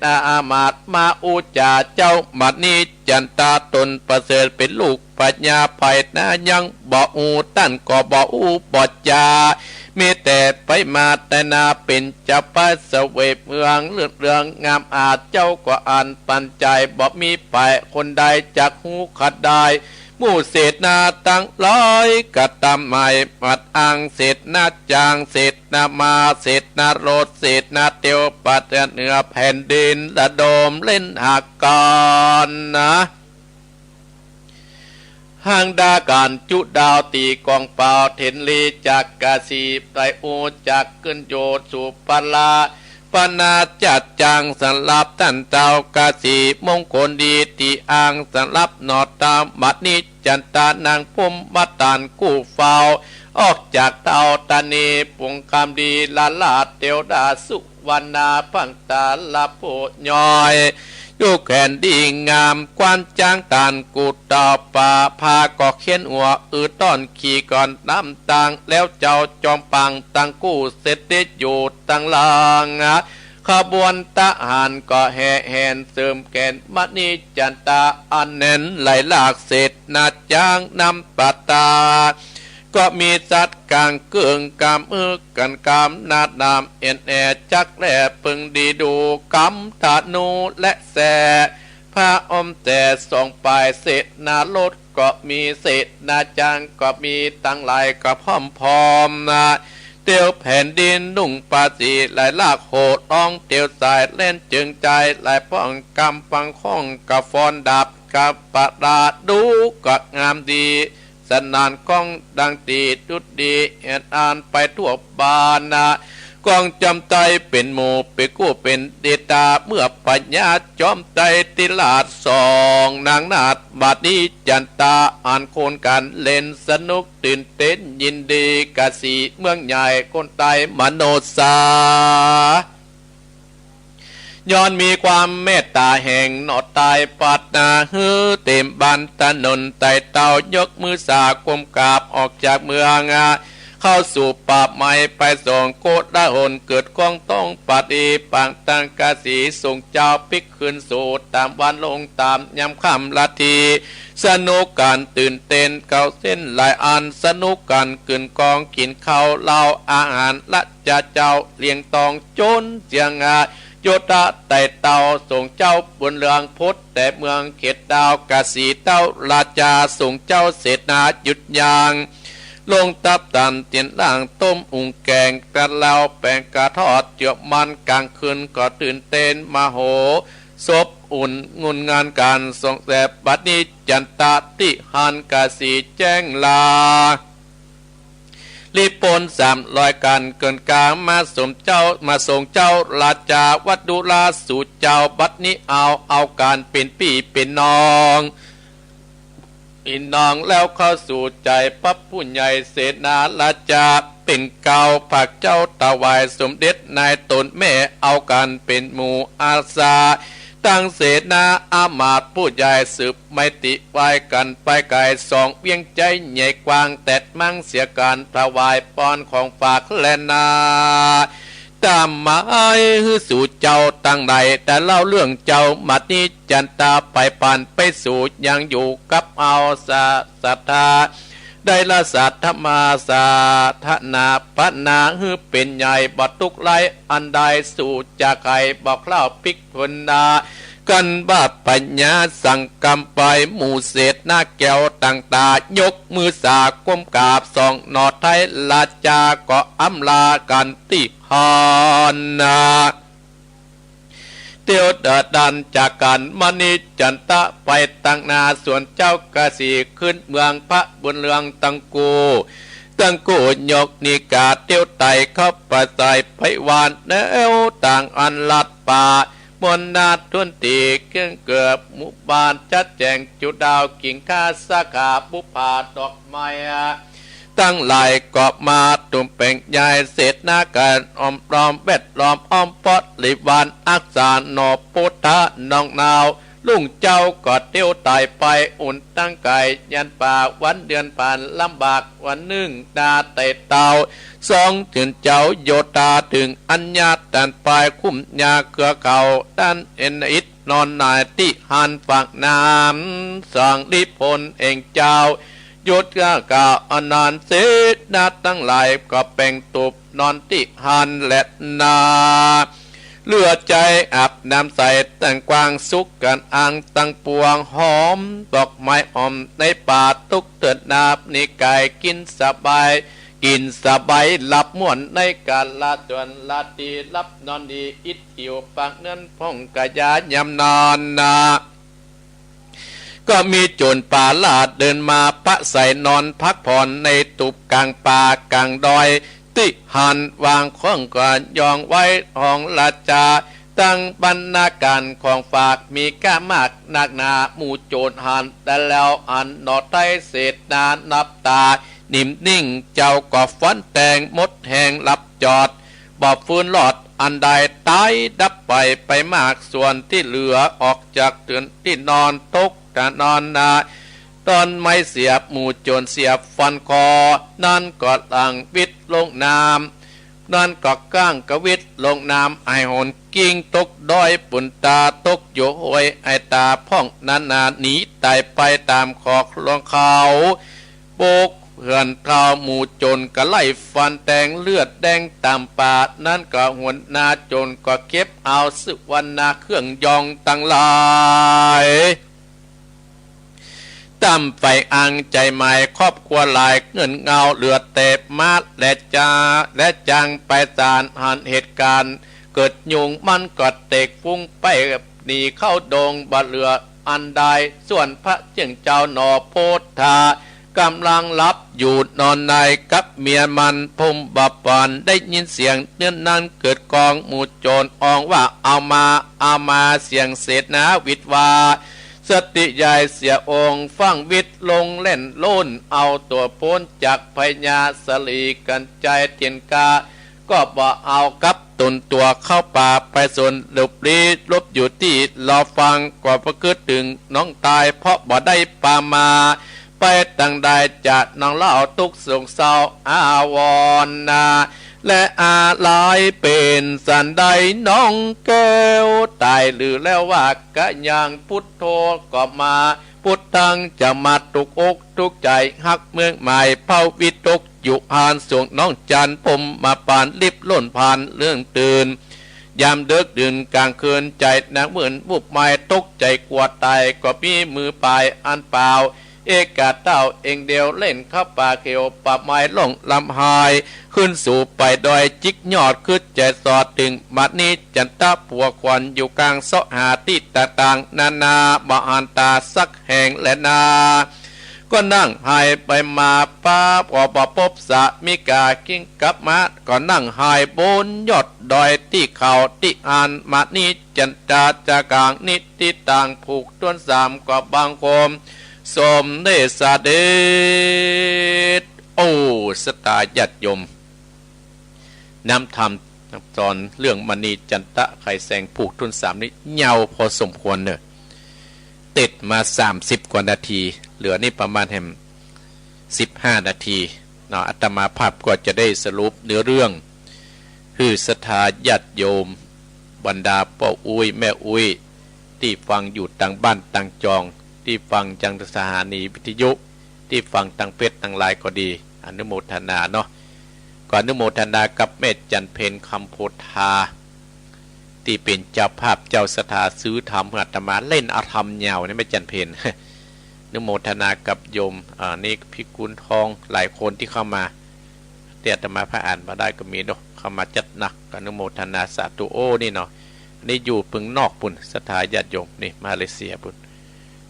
นาอามาตย์มาอู้จ๋า เจ้าบัดนี้จันตาต๋นประเสริฐเป๋นลูกพญาไพร่นา ยังบ่ฮู้ต้านก็บ่อู้บ่จ๋า มีแต่ไปมาไต่นา เป๋นเจ้าฟ้าเสวยเมืองเลิศเรืองงามอาจ เจ้าก็อันปันใจ๋ บ่มีใผคนใดจักฮู้ขัดได้ หมู่เสนาตังหลายก็ต๋ามหมาย บัดอ้างเสนาจาง เสนามา เสนาโลด เสนาเตียว ปัดเหนือแผ่นดิน ระดมเล่นหากั๋นนา หางดาก๋านจุดาวตี๋ก๋องเป่า เถรลีจากกาสี ได้อู้จักขึ้นโยสู่พารา ปนาจัดจางสำหรับต้านเจ้ากาสี มงคลดีตี้อ้างสำหรับหน่อเต้า บัดนี้จันตานางพรหมมาตานคู่เฝ้า ออกจากเต้าตานี ปวงคำดีลาลาเตียวดาสุวรรณา พังตาลาผู้ย่อย อยู่แขวนดีงาม ควานจ๊างตานกูเต้า ป่าพาก็เคียนหัว อือต้อนขี่ก่อนนำตาง แล้วเจ้าจอมปางตังคู่ เสด็จอยู่ตังหลัง ขบวนทหารก็แห่แหนเสริมแขน บัดนี้จันตาอันแน่นไหลหลาก เสนาจางนำปาตา ก็มีสัตว์กางเกือง กำมือกั๋นกำนาดนาม เอ็นแอจักแลเปิงดีดู กำธนูและแส พระอมแสสองปาย เสนาโลด ก็มีเสนาจ้างก็มีตังหลายก็พร้อมๆ นะ เตียวแผ่นดินนุ่งผ้าสีหลายลากโห่ ฮ้องเตียวสายแล่นเจิงจาย หลายป้องกำปังข้องกะฟ้อนดับกะประดา ดูก็งามดี สนานก้องดังตีดุดดี เอ็ดอานไปทั่วบ้านนะ กองจอมไตรเป๋นหมู่เป๋นกู้เป๋นเดชา เมื่อพญาจอมไตรติราชสองนางนาถ บัดนี้จันตาอันคนกันเล่นสนุกตื่นเต้นยินดี กาสีเมืองใหญ่คนไตรมโนสา ย้อนมีความเมตต๋าแห่งหนอไตรปรารถนา หื้อเต๋มบ้านถนนไตรเต้า ยกมือสาก้มกราบออกจากเมือง เข้าสู่ป่าไม้ไปสองโกฏละหน เกิดก้องต้องปาฏิปางตังกาสี ส่งเจ้าปิ๊กคืนสู่ต๋ามวันลงต๋ามยามค่ำละที สนุกกั๋นตื่นเต้นเก่าเส้นหลายอัน สนุกกั๋นกลืนกองกิ๋นข้าวเหล้าอาหาร ละจะเจ้าเลี้ยงตองจนเสียงอา โยธาไต่เต้าส่งเจ้าบุญเรืองพด แต่เมืองเขตดาวกาสีเต้าราชาส่งเจ้าเสนาหยุดยั้ง ลงทัพต๋ามเตียนล่างต้มอุ๋งแก๋ง กระเหล้าแป๋งกระทอดเจือมัน ก๋างคืนก็ตื่นเต้นมโหสพ อุ่นงุนงานก๋านส่งแสบ บัดนี้จันตาติหารกาสีแจ้งลา ลิปนสามร้อยก๋านเกินกลาง มาสมเจ้า มาส่งเจ้าราชาวัดดุราสู่เจ้า บัดนี้เอา เอาก๋านเป๋นปี้เป๋นน้อง ปี้น้องแล้วเข้าสู่ใจ๋ พระผู้ใหญ่เสนาราชาเป๋นเกล้า ฝากเจ้าถวายสมเด็จนายต๋นแม่ เอาก๋านเป๋นหมู่อาสา ตังเสนาอามาตย์ผู้ใหญ่สืบไมตรีไหว้กั๋นไปไก๋ สองเวียงใจ๋ใหญ่กว้าง แตดมั้งเสียก๋านถวายปอนของฝากแลนา ต๋ามหมายหื้อสู่เจ้าตังใด แต่เล่าเรื่องเจ้า บัดนี้จันตาไปปันไปสู่ ยังอยู่กับเอาสะ ศรัทธา ได้ละสัตธรรมาสาธนาปนา หื้อเป๋นใหญ่บ่ตุ๊กข์ไร้อันใด สู่จะไขบอกเล่าปิ๊กทนนา กั๋นว่าพญาสั่งกำไป หมู่เสนาแก้วต่างต๋า ยกมือสาก้มกราบสองหนอไตรราชา ก็อำลากั๋นติหารนา เตียวเดินดันจากกั๋น บัดนี้จันตาไปตังหน้า ส่วนเจ้ากาสีขึ้นเมืองพระบุญเรืองตังกู้ ตังกู้ยกนิกาเตียวไต่เข้าไปใส่ไปวาน แนวตางอันลัดป่า มนนาทุนตีเครื่องเกือบหมู่บ้าน จัดแจ๋งจุดาวกิ่งก้าสาขาบุปผาดอกไม้ ตังหลายก็มาตุ้มเป๋งใหญ่ เสนากั๋นอ้อมล้อมแวดล้อมอ้อมปอดริวาร อักษาหนอโพธาน้องนาว ลุงเจ้าก็เตียวไต่ไปอุ่นตังไก๋ ยันป่าวันเดือนผ่านลำบาก วันนึ่งนาไต่เต้า สองเถินเจ้าโยธา เถิงอัญญาตันปายคุ้มยาเครือเขา ตันเอ็นอิดนอนหน่ายติหารฝากน้ำ สังลิพลเองเจ้า หยุดกะกะอนันเสนาตังหลาย ก็แป๋งตูบนอนติหารแลนา เลือใจ๋อาบน้ำใสตังกว้าง สุขกั๋นอังตังปวง หอมดอกไม้หอมในป่า ตุ๊กเถิดนาบนิก๋าย กิ๋นสบาย กิ๋นสบายหลับม่วน ในก๋านละจวนละตี หลับนอนดีอิดหิว ปากเนื้อนพ่องกะยายามนอนนา ก็มีโจ๋รป่าล่าเดินมาปะใสนอนพักผ่อนในตูบก๋างป่าก๋างดอย ติหารวางของก็ยองไว้ห้องราชา ตังบรรณาก๋านของฝากมีก้ามากนักหนา หมู่โจ๋รหันแต่แล้วหันหนอไตรเสนานับต๋า นิ่มนิ่งเจ้าก็ฟันแตงหมดแฮงหลับจอด บ่ฟื้นรอดอันใด ต๋ายดับไปไปมาก ส่วนตี้เหลือออกจากเถินตี้นอนตกตะนอนนา ต้นไม้เสียบหมู่โจ๋รเสียบฟันคอ นั้นก็หลั่งวิดลงน้ำ นั้นก็ก้างกะวิดลงน้ำ อ้ายหนกิ้งตกดอยปุนต๋า ตกอยู่ห้วยไอต๋าพ่องนานา หนีต๋ายไปต๋ามขอกลองเขา ปกเหือนเท้าหมู่โจ๋รกะไล่ฟันแตงเลือดแดงต๋ามป่า นั้นก็หัวหน้าโจ๋รก็เก็บเอาสุวรรณาเครื่องยองตังหลาย ต๋ามใฝ่อังใจ๋หมาย ครอบครัวหลายเงินเงา เหลือแต่ม้าและจา และจางไปศาล หันเหตุก๋ารณ์เกิดยุ่ง มันก็เตกฟุ้งไปหนีเข้าดง บ่เหลืออันใด ส่วนพระเจียงเจ้าหนอโพธา ก่ำลังหลับอยู่นอนในกับเมียมัน พรหมบาปานได้ยินเสียงเนื้อนั้น เกิดกองหมู่โจรอ้องว่า เอามา เอามา เสียงเสนาหวิดว่า สติใหญ่เสียองค์ ฟั่งหวิดลงแล่นโล้น เอาตั๋วป๊นจากพญาสลีกัญชัยเตียนกา ก็บ่เอากับตนตั๋วเข้าป่าไปสูน หลบลี้หลบอยู่ตี้รอฟัง ก็บ่กึ๊ดเถิงน้องต๋าย เพราะบ่ได้ปามา ไปตางใดจะนองเล่าทุกข์โศกเศร้าอาวรณ์นา และอาลัยเป๋นสันใดน้องแก้ว ต๋ายหรือแล้วว่ากะยัง พุทโธก็มา พุทธังจะมา ทุกอกทุกใจ๋ฮักเมืองหมาย เผาวิตกอยู่หาน ส่วงน้องจันทร์พรหมบาปาน ลิบล่นผ่านเรื่องตื่น ยามเดิกดื่นก๋างคืน ใจ๋นางมืนวุบไม้ ตกใจ๋กั๋วต๋าย ก็มีมือปายอันเปล่า เอกาเต้าเองเดียว เล่นเข้าป่าเขียว ป่าไม้ล่องลำฮาย ขึ้นสู่ปายดอยจิกยอด กึ๊ดใจ๋สอดเถิงมณีจันทะ ผัวขวัญอยู่กลาง เซาะหาตี้ต่างๆนานา บ่หันต๋าสักแห่งแลนา ก็นั่งไห้ไปมา ป๊าก็บ่ปบสามิกา คิงกับม้าก็นั่งไห้บนยอดดอย ตี้เขาตี้อันมณีจันทะ จะก๋างนิติตัง ผูกถ้วนสามก็บังคมสมเด็จเสด็จ โอ้ ศรัทธาญาติโยม น้ำธรรมสอนเรื่องมณีจันทะไขแสงผูกถ้วนสามนี่ยาวพอสมควรเน่อ เตร็ดมาสามสิบกว่านาที เหลือนี่ประมาณแหมสิบห้านาทีเนาะ อาตมาภาพก็จะได้สรุปเนื้อเรื่อง หื้อศรัทธาญาติโยม บรรดาป้ออุ๊ยแม่อุ๊ย ตี้ฟังอยู่ตางบ้านตางจอง ตี้ฟังจังสถานีวิทยุ ตี้ฟังตางเฟซตางไลน์ก็ดี อนุโมทนาเนาะ ก็อนุโมทนากับแม่จันเพ็ญ คำโพธา ตี้เป๋นเจ้าภาพเจ้าศรัทธาซื้อธรรมหื้ออาตมา เล่นเอาธรรมยาวเนี่ยแม่จันเพ็ญ อนุโมทนากับโยม อ่า นี่พิกุลทอง หลายคนตี้เข้ามา ตี้อาตมาภาพอ่านบ่ได้ก็มีเนาะ เข้ามาจัดหนัก อนุโมทนาสาธุ โอ้ นี่เนาะ นี่อยู่เมืองนอกปุ้น ศรัทธาญาติโยม นี่มาเลเซียปุ้น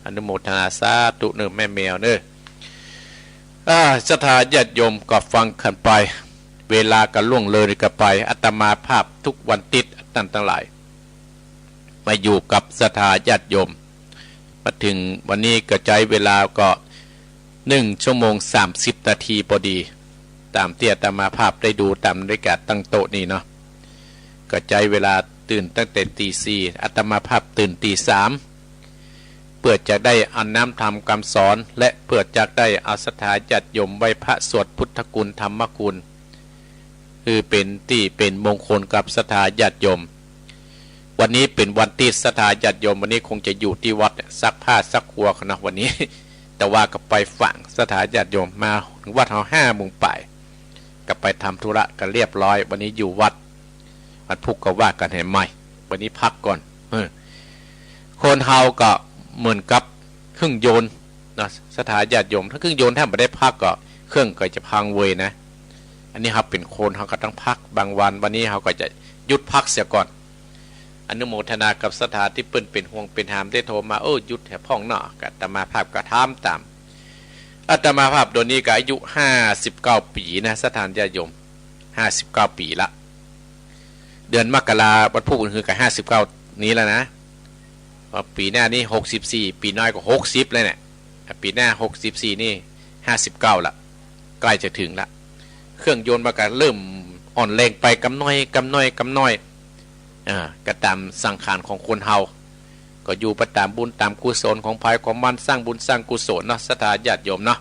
อนุโมทนาสาธุเน่อแม่แมวเน่อ อ่า ศรัทธาญาติโยมก็ฟังกั๋นไป เวลาก็ล่วงเลยกั๋นไป อาตมาภาพทุกวันติ๊ด ต้านตังหลาย มาอยู่กับศรัทธาญาติโยม มาเถิงวันนี้ก็ใจ๊เวลาก็หนึ่งชั่วโมงสามสิบนาทีพอดี ต๋ามตี้อาตมาภาพได้ดูต๋ามนาฬิกาตั้งโต๊ะนี่เนาะ ก็ใจ๊เวลาตื่นตั้งแต่ตีสี่ อาตมาภาพตื่นตีสาม เปื้อจะได้เอาน้ำธรรมกำสอน และเปื้อจะได้เอาศรัทธาญาติโยมไหว้พระสวดพุทธคุณธรรมคุณ คือเป๋นตี้เป๋นมงคลกับศรัทธาญาติโยม วันนี้เป๋นวันตี้ศรัทธาญาติโยม วันนี้คงจะอยู่ตี้วัดเนี่ย ซักผ้าซักครัวกั๋นเนาะวันนี้ แต่ว่าก็ไปฝากศรัทธาญาติโยม มาวัดเฮาห้าโมงปลาย ก็ไปทำธุระกั๋นเรียบร้อย วันนี้อยู่วัด วันพุธก็ว่ากั๋นแหมใหม่ วันนี้พักก่อน เออ คนเฮาก็เหมือนกับเครื่องยนต์เนาะ ศรัทธาญาติโยม ถ้าเครื่องยนต์ถ้าบ่ได้พักก็เครื่องก็จะพังเวยนะ อันนี้เฮาเป๋นคนเฮาก็ต้องพักบางวัน วันนี้เฮาก็จะหยุดพักเสียก่อน อนุโมทนากับศรัทธาตี้เปิ้นเป๋นห่วงเป๋นหามได้โทรมา เออ หยุดแหมพ่องเนาะ ก็อาตมาภาพก็ถามต๋าม อาตมาภาพเดี๋ยวนี้ก็อายุห้าสิบเก้าปี๋นะ ศรัทธาญาติโยม ห้าสิบเก้าปี๋ละ เดือนมกราวันพุธคืนก็ห้าสิบเก้านี้แล้วนะ ว่าปี๋หน้านี้หกสิบสี่ ปี๋น้อยก็หกสิบแล้วเนี่ย ปี๋หน้าหกสิบสี่นี่ห้าสิบเก้าละ ใก้จะเถิงละ เครื่องยนต์มันก็เริ่มอ่อนแรงไปกำน้อย กำน้อย กำน้อย อ่า ก็ต๋ามสังขารของคนเฮา ก็อยู่ไปต๋ามบุญต๋ามกุศลของใผของมัน สร้างบุญสร้างกุศลเนาะ ศรัทธาญาติโยมเนาะ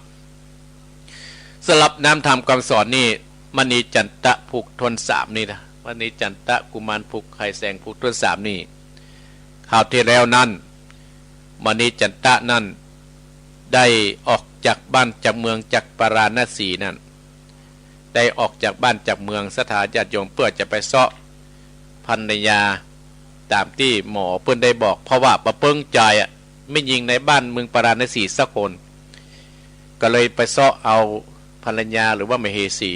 สำหรับน้ำธรรมกำสอนนี่ มณีจันทะผูกถ้วนสามนี่นะ มณีจันทะกุมารผูกไขแสงผูกถ้วนสามนี่ คราวตี้แล้วนั้น มณีจันทะนั้น ได้ออกจากบ้านจากเมืองจากปาราณสีนั้น ได้ออกจากบ้านจากเมืองศรัทธาญาติโยม เปื้อจะไปเซาะภรรยาต๋ามตี้หมอเปิ้นได้บอก เพราะว่าบ่เปิงใจ๋อะ แม่ญิงในบ้านเมืองปาราณสีสักคน ก็เลยไปเซาะเอาภรรยาหรือว่ามเหสี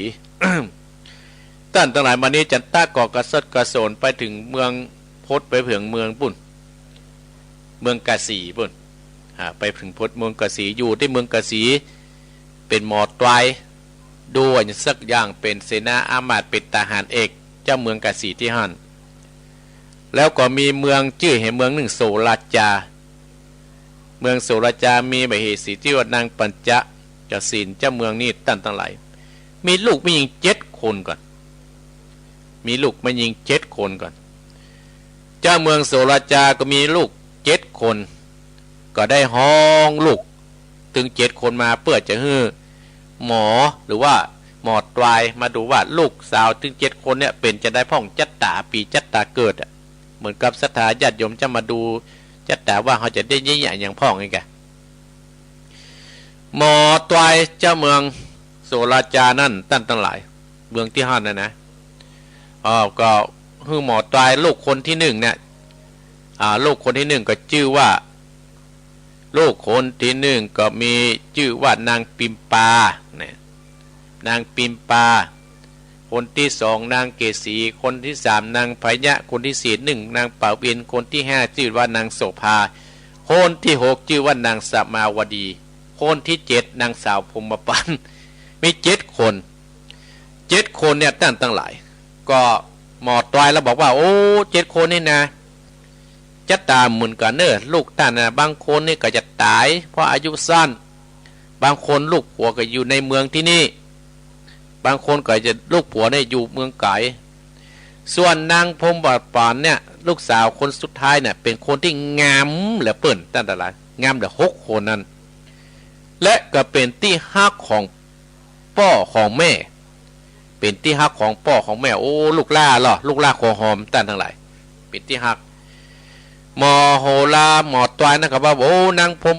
ต้านตังหลาย มานี้จันทะก็กระเซิดกระโสนไปเถิงเมืองพจน์ ไปเถิงเมืองปุ้น เมืองกาสีปุ้น อ่า ไปเถิงพจน์เมืองกาสี อยู่ตี้เมืองกาสี เป๋นหมอตวาย ดูอันสักอย่าง เป๋นเสนาอามาตย์ เป๋นทหารเอก เจ้าเมืองกาสีตี้หั้น แล้วก็มีเมืองจื้อแห่งเมืองนึ่งโสราจา เมืองโสราจามีมเหสีตี้ว่านางปัญจกสิน เจ้าเมืองนี้ต้านตังหลาย มีลูกแม่ญิงเจ็ดคนก่อน มีลูกแม่ญิงเจ็ดคนก่อน เจ้าเมืองโสราจาก็มีลูกเจ็ดคน ก็ได้ฮ้องลูกตึงเจ็ดคนมา เปื้อจะหื้อหมอหรือว่าหมอตวายมาดูว่าลูกสาวตึงเจ็ดคนเนี่ยเป๋นจะใดพ่อง จั๊ตต๋าปี๋จั๊ตต๋าเกิดอะ เหมือนกับศรัทธาญาติโยมจะมาดูจั๊ตต๋าว่าเฮาจะได้เยียะหยังพ่องนี่กะ หมอตวายเจ้าเมืองโสราจานั้นต้านตังหลาย เมืองตี้หั้นน่ะนะ อ๋อ ก็หื้อหมอตวายลูกคนตี้นึ่งเนี่ย อ่า ลูกคนตี้นึ่งก็จื้อว่า ลูกคนตี้นึ่งก็มีจื้อว่านางปิมปา เนี่ย นางปิมปา คนตี้สองนางเกสี คนตี้สามนางพยะ คนตี้สี่นึ่งนางปาวิน คนตี้ห้าจื้อว่านางโสภา คนตี้หกจื้อว่านางสมาวดี คนตี้เจ็ดนางสาวพรหมปัณฑ์ มีเจ็ดคน เจ็ดคนเนี่ยต้านตังหลาย ก็หมอตวายแล้วบอกว่า โอ้ เจ็ดคนนี่นะ จั๊ตต๋าเหมือนกั๋นเน่อ ลูกต้านน่ะ บางคนนี่ก็จะต๋ายเพราะอายุสั้น บางคนลูกผัวก็อยู่ในเมืองตี้นี่ บางคนก็จะลูกผัวเนี่ยอยู่เมืองไก๋ ส่วนนางพรหมปัณฑ์เนี่ย ลูกสาวคนสุดท้ายเนี่ย เป๋นคนตี้งามเหลือเปิ้นต้านตังหลาย งามเหลือหกคนนั้น และก็เป๋นตี้ฮักของป้อของแม่ เป๋นตี้ฮักของป้อของแม่ โอ้ ลูกหล้าลอ ลูกหล้าขัวหอมต้านตังหลาย เป๋นตี้ฮัก หมอโหราหมอตวายนั้นก็ว่า โอ้ นางพรหม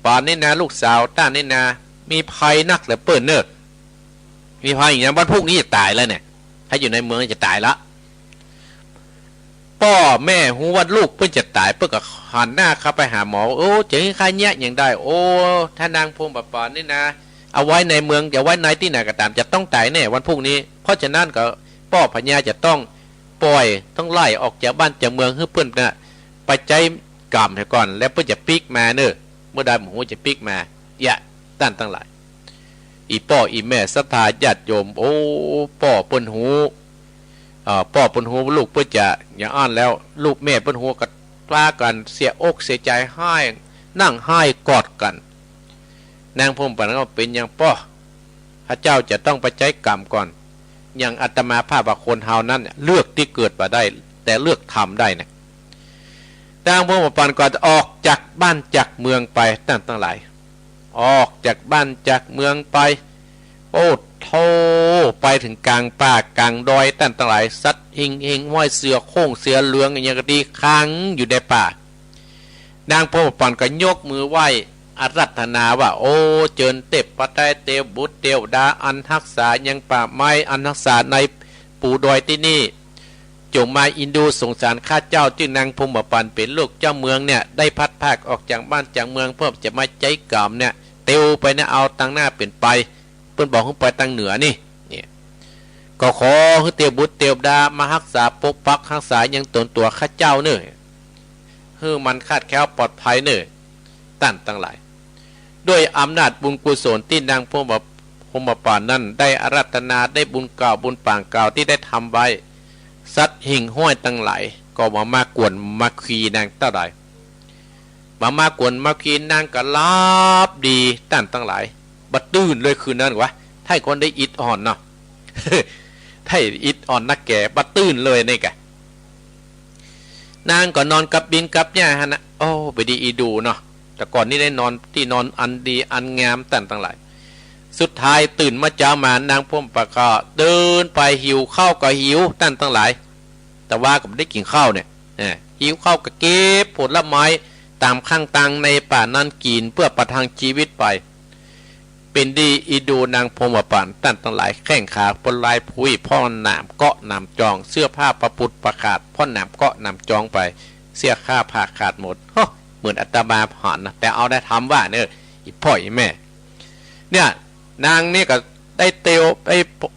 ปัณฑ์นี่นะ ลูกสาวต้านนี่นะ มีภัยนักเหลือเปิ้นเน่อ มีภัยหยัง วันพรุ่งนี้จะต๋ายแล้วเนี่ย ถ้าอยู่ในเมืองจะต๋ายละ ป้อแม่ฮู้ว่าลูกเปิ้นจะต๋าย เปิ้นก็หันหน้าเข้าไปหาหมอ โอ้ จะหื้อข้าเยียะหยังได้ โอ้ ถ้านางพรหมปัณฑ์นี่นะ เอาไว้ในเมือง จะไว้ในตี้ไหนก็ต๋าม จะต้องต๋ายแน่วันพรุ่งนี้ เพราะฉะนั้นก็ป้อพญาจะต้องป่อย ต้องไล่ออกจากบ้านจากเมือง หื้อเปิ้นน่ะไปใจ๊ก๋รรมเหียก่อน แล้วเปิ้นจะปิ๊กมาเน่อ เมื่อใดหมู่ฮู้จะปิ๊กมา เยียะ ต้านตังหลาย อี่ป้ออี่แม่ศรัทธาญาติโยม โอ้ ป้อเปิ้นฮู้ อ่า ป้อเปิ้นฮู้ ลูกเปิ้นจะอย่างอั้นแล้ว ลูกแม่เปิ้นฮู้ก็ปากั๋นเสียอกเสียใจ๋ ฮ้าย นั่งฮ้ายกอดกั๋น นางพรหมปัณฑ์ก็ เป๋นหยังป้อ ข้าเจ้าจะต้องไปใจ๊ก๋รรมก่อน อย่างอาตมาภาพว่าคนเฮานั้นเนี่ย เลือกตี้เกิดบ่ได้ แต่เลือกธรรมได้เนี่ย นางพรหมปัณฑ์ก็ออกจากบ้านจากเมืองไป ต้านตังหลาย ออกจากบ้านจากเมืองไป โอ้โธ่ ไปเถิงก๋างป่าก๋างดอย ต้านตังหลาย สัตว์หิ่งหิ่งห้อย เสือโคร่งเสือเหลือง อะหยังก็ดี ขังอยู่ในป่า นางพรหมปัณฑ์ก็ยกมือไหว้อาราธนาว่า โอ้ เจิญเตพไตร เตวบุตรเตวดา อันฮักษายังป่าไม้ อันฮักษาในปูดอยตี้นี่ จงมาเอ็นดูสงสารข้าเจ้า จื้อนางพรหมปัณฑ์เป๋นลูกเจ้าเมืองเนี่ย ได้พลัดพรากออกจากบ้านจากเมือง เพื่อจะมาใจ๊ก๋รรมเนี่ย เตียวไปเนี่ย เอาตางหน้าเป๋นไป เปิ้นบอกหื้อไปตางเหนือนี่ เนี่ย ก็ขอหื้อเตวบุตรเตวดามาฮักษาปกปักฮักษายังต๋นตั๋วข้าเจ้าเน่อ หื้อมันคลาดแคล้วปลอดภัยเน่อ ต้านตังหลาย ด้วยอำนาจบุญกุศลตี้นางพรหม พรหมปัณฑ์นั้นได้อาราธนา ได้บุญเก่าบุญปางเก่าตี้ได้ทำไว้ สัตว์หิ่งห้อยตังหลายก็บ่มากวนมาขีนางเต้าใด บ่มากวนมาขีนางก็หลับดี ต้านตังหลาย บ่ตื่นเลยคืนนั้นวะ ถ้าคนได้อิดอ่อนเนาะ ถ้าอิดอ่อนนักแก่ บ่ตื่นเลยนี่กะ นางก็นอนกับบินกับหญ้าหั้นนะ โอ้ ไปดีอีดูเนาะ แต่ก่อนนี้ได้นอนตี้นอนอันดีอันงาม ต้านตังหลาย สุดท้ายตื่นมาเจ๊ามา นางพรหมปัณฑ์ก็เดินไป หิวข้าวก็หิว ต้านตังหลาย แต่ว่าก็บ่ได้กิ๋นข้าวเนี่ย เออ หิวข้าวก็เก็บผลไม้ต๋ามข้างตางในป่านั้นกิ๋น เพื่อประทังชีวิตไป เป๋นดีอีดูนางพรหมปัณฑ์ ต้านตังหลาย แข้งขาเปิ้นลายผุย เพราะหนามเกาะหนามจอง เสื้อผ้าปะปุดปะขาด เพราะหนามเกาะหนามจองไป เสื้อผ้าขาดหมด โฮ เหมือนอาตมาผ่านนะ แต่เอาได้ธรรมว่าเน่อ อี่ป้ออี่แม่ เนี่ย นางนี่ก็ได้เตียวไป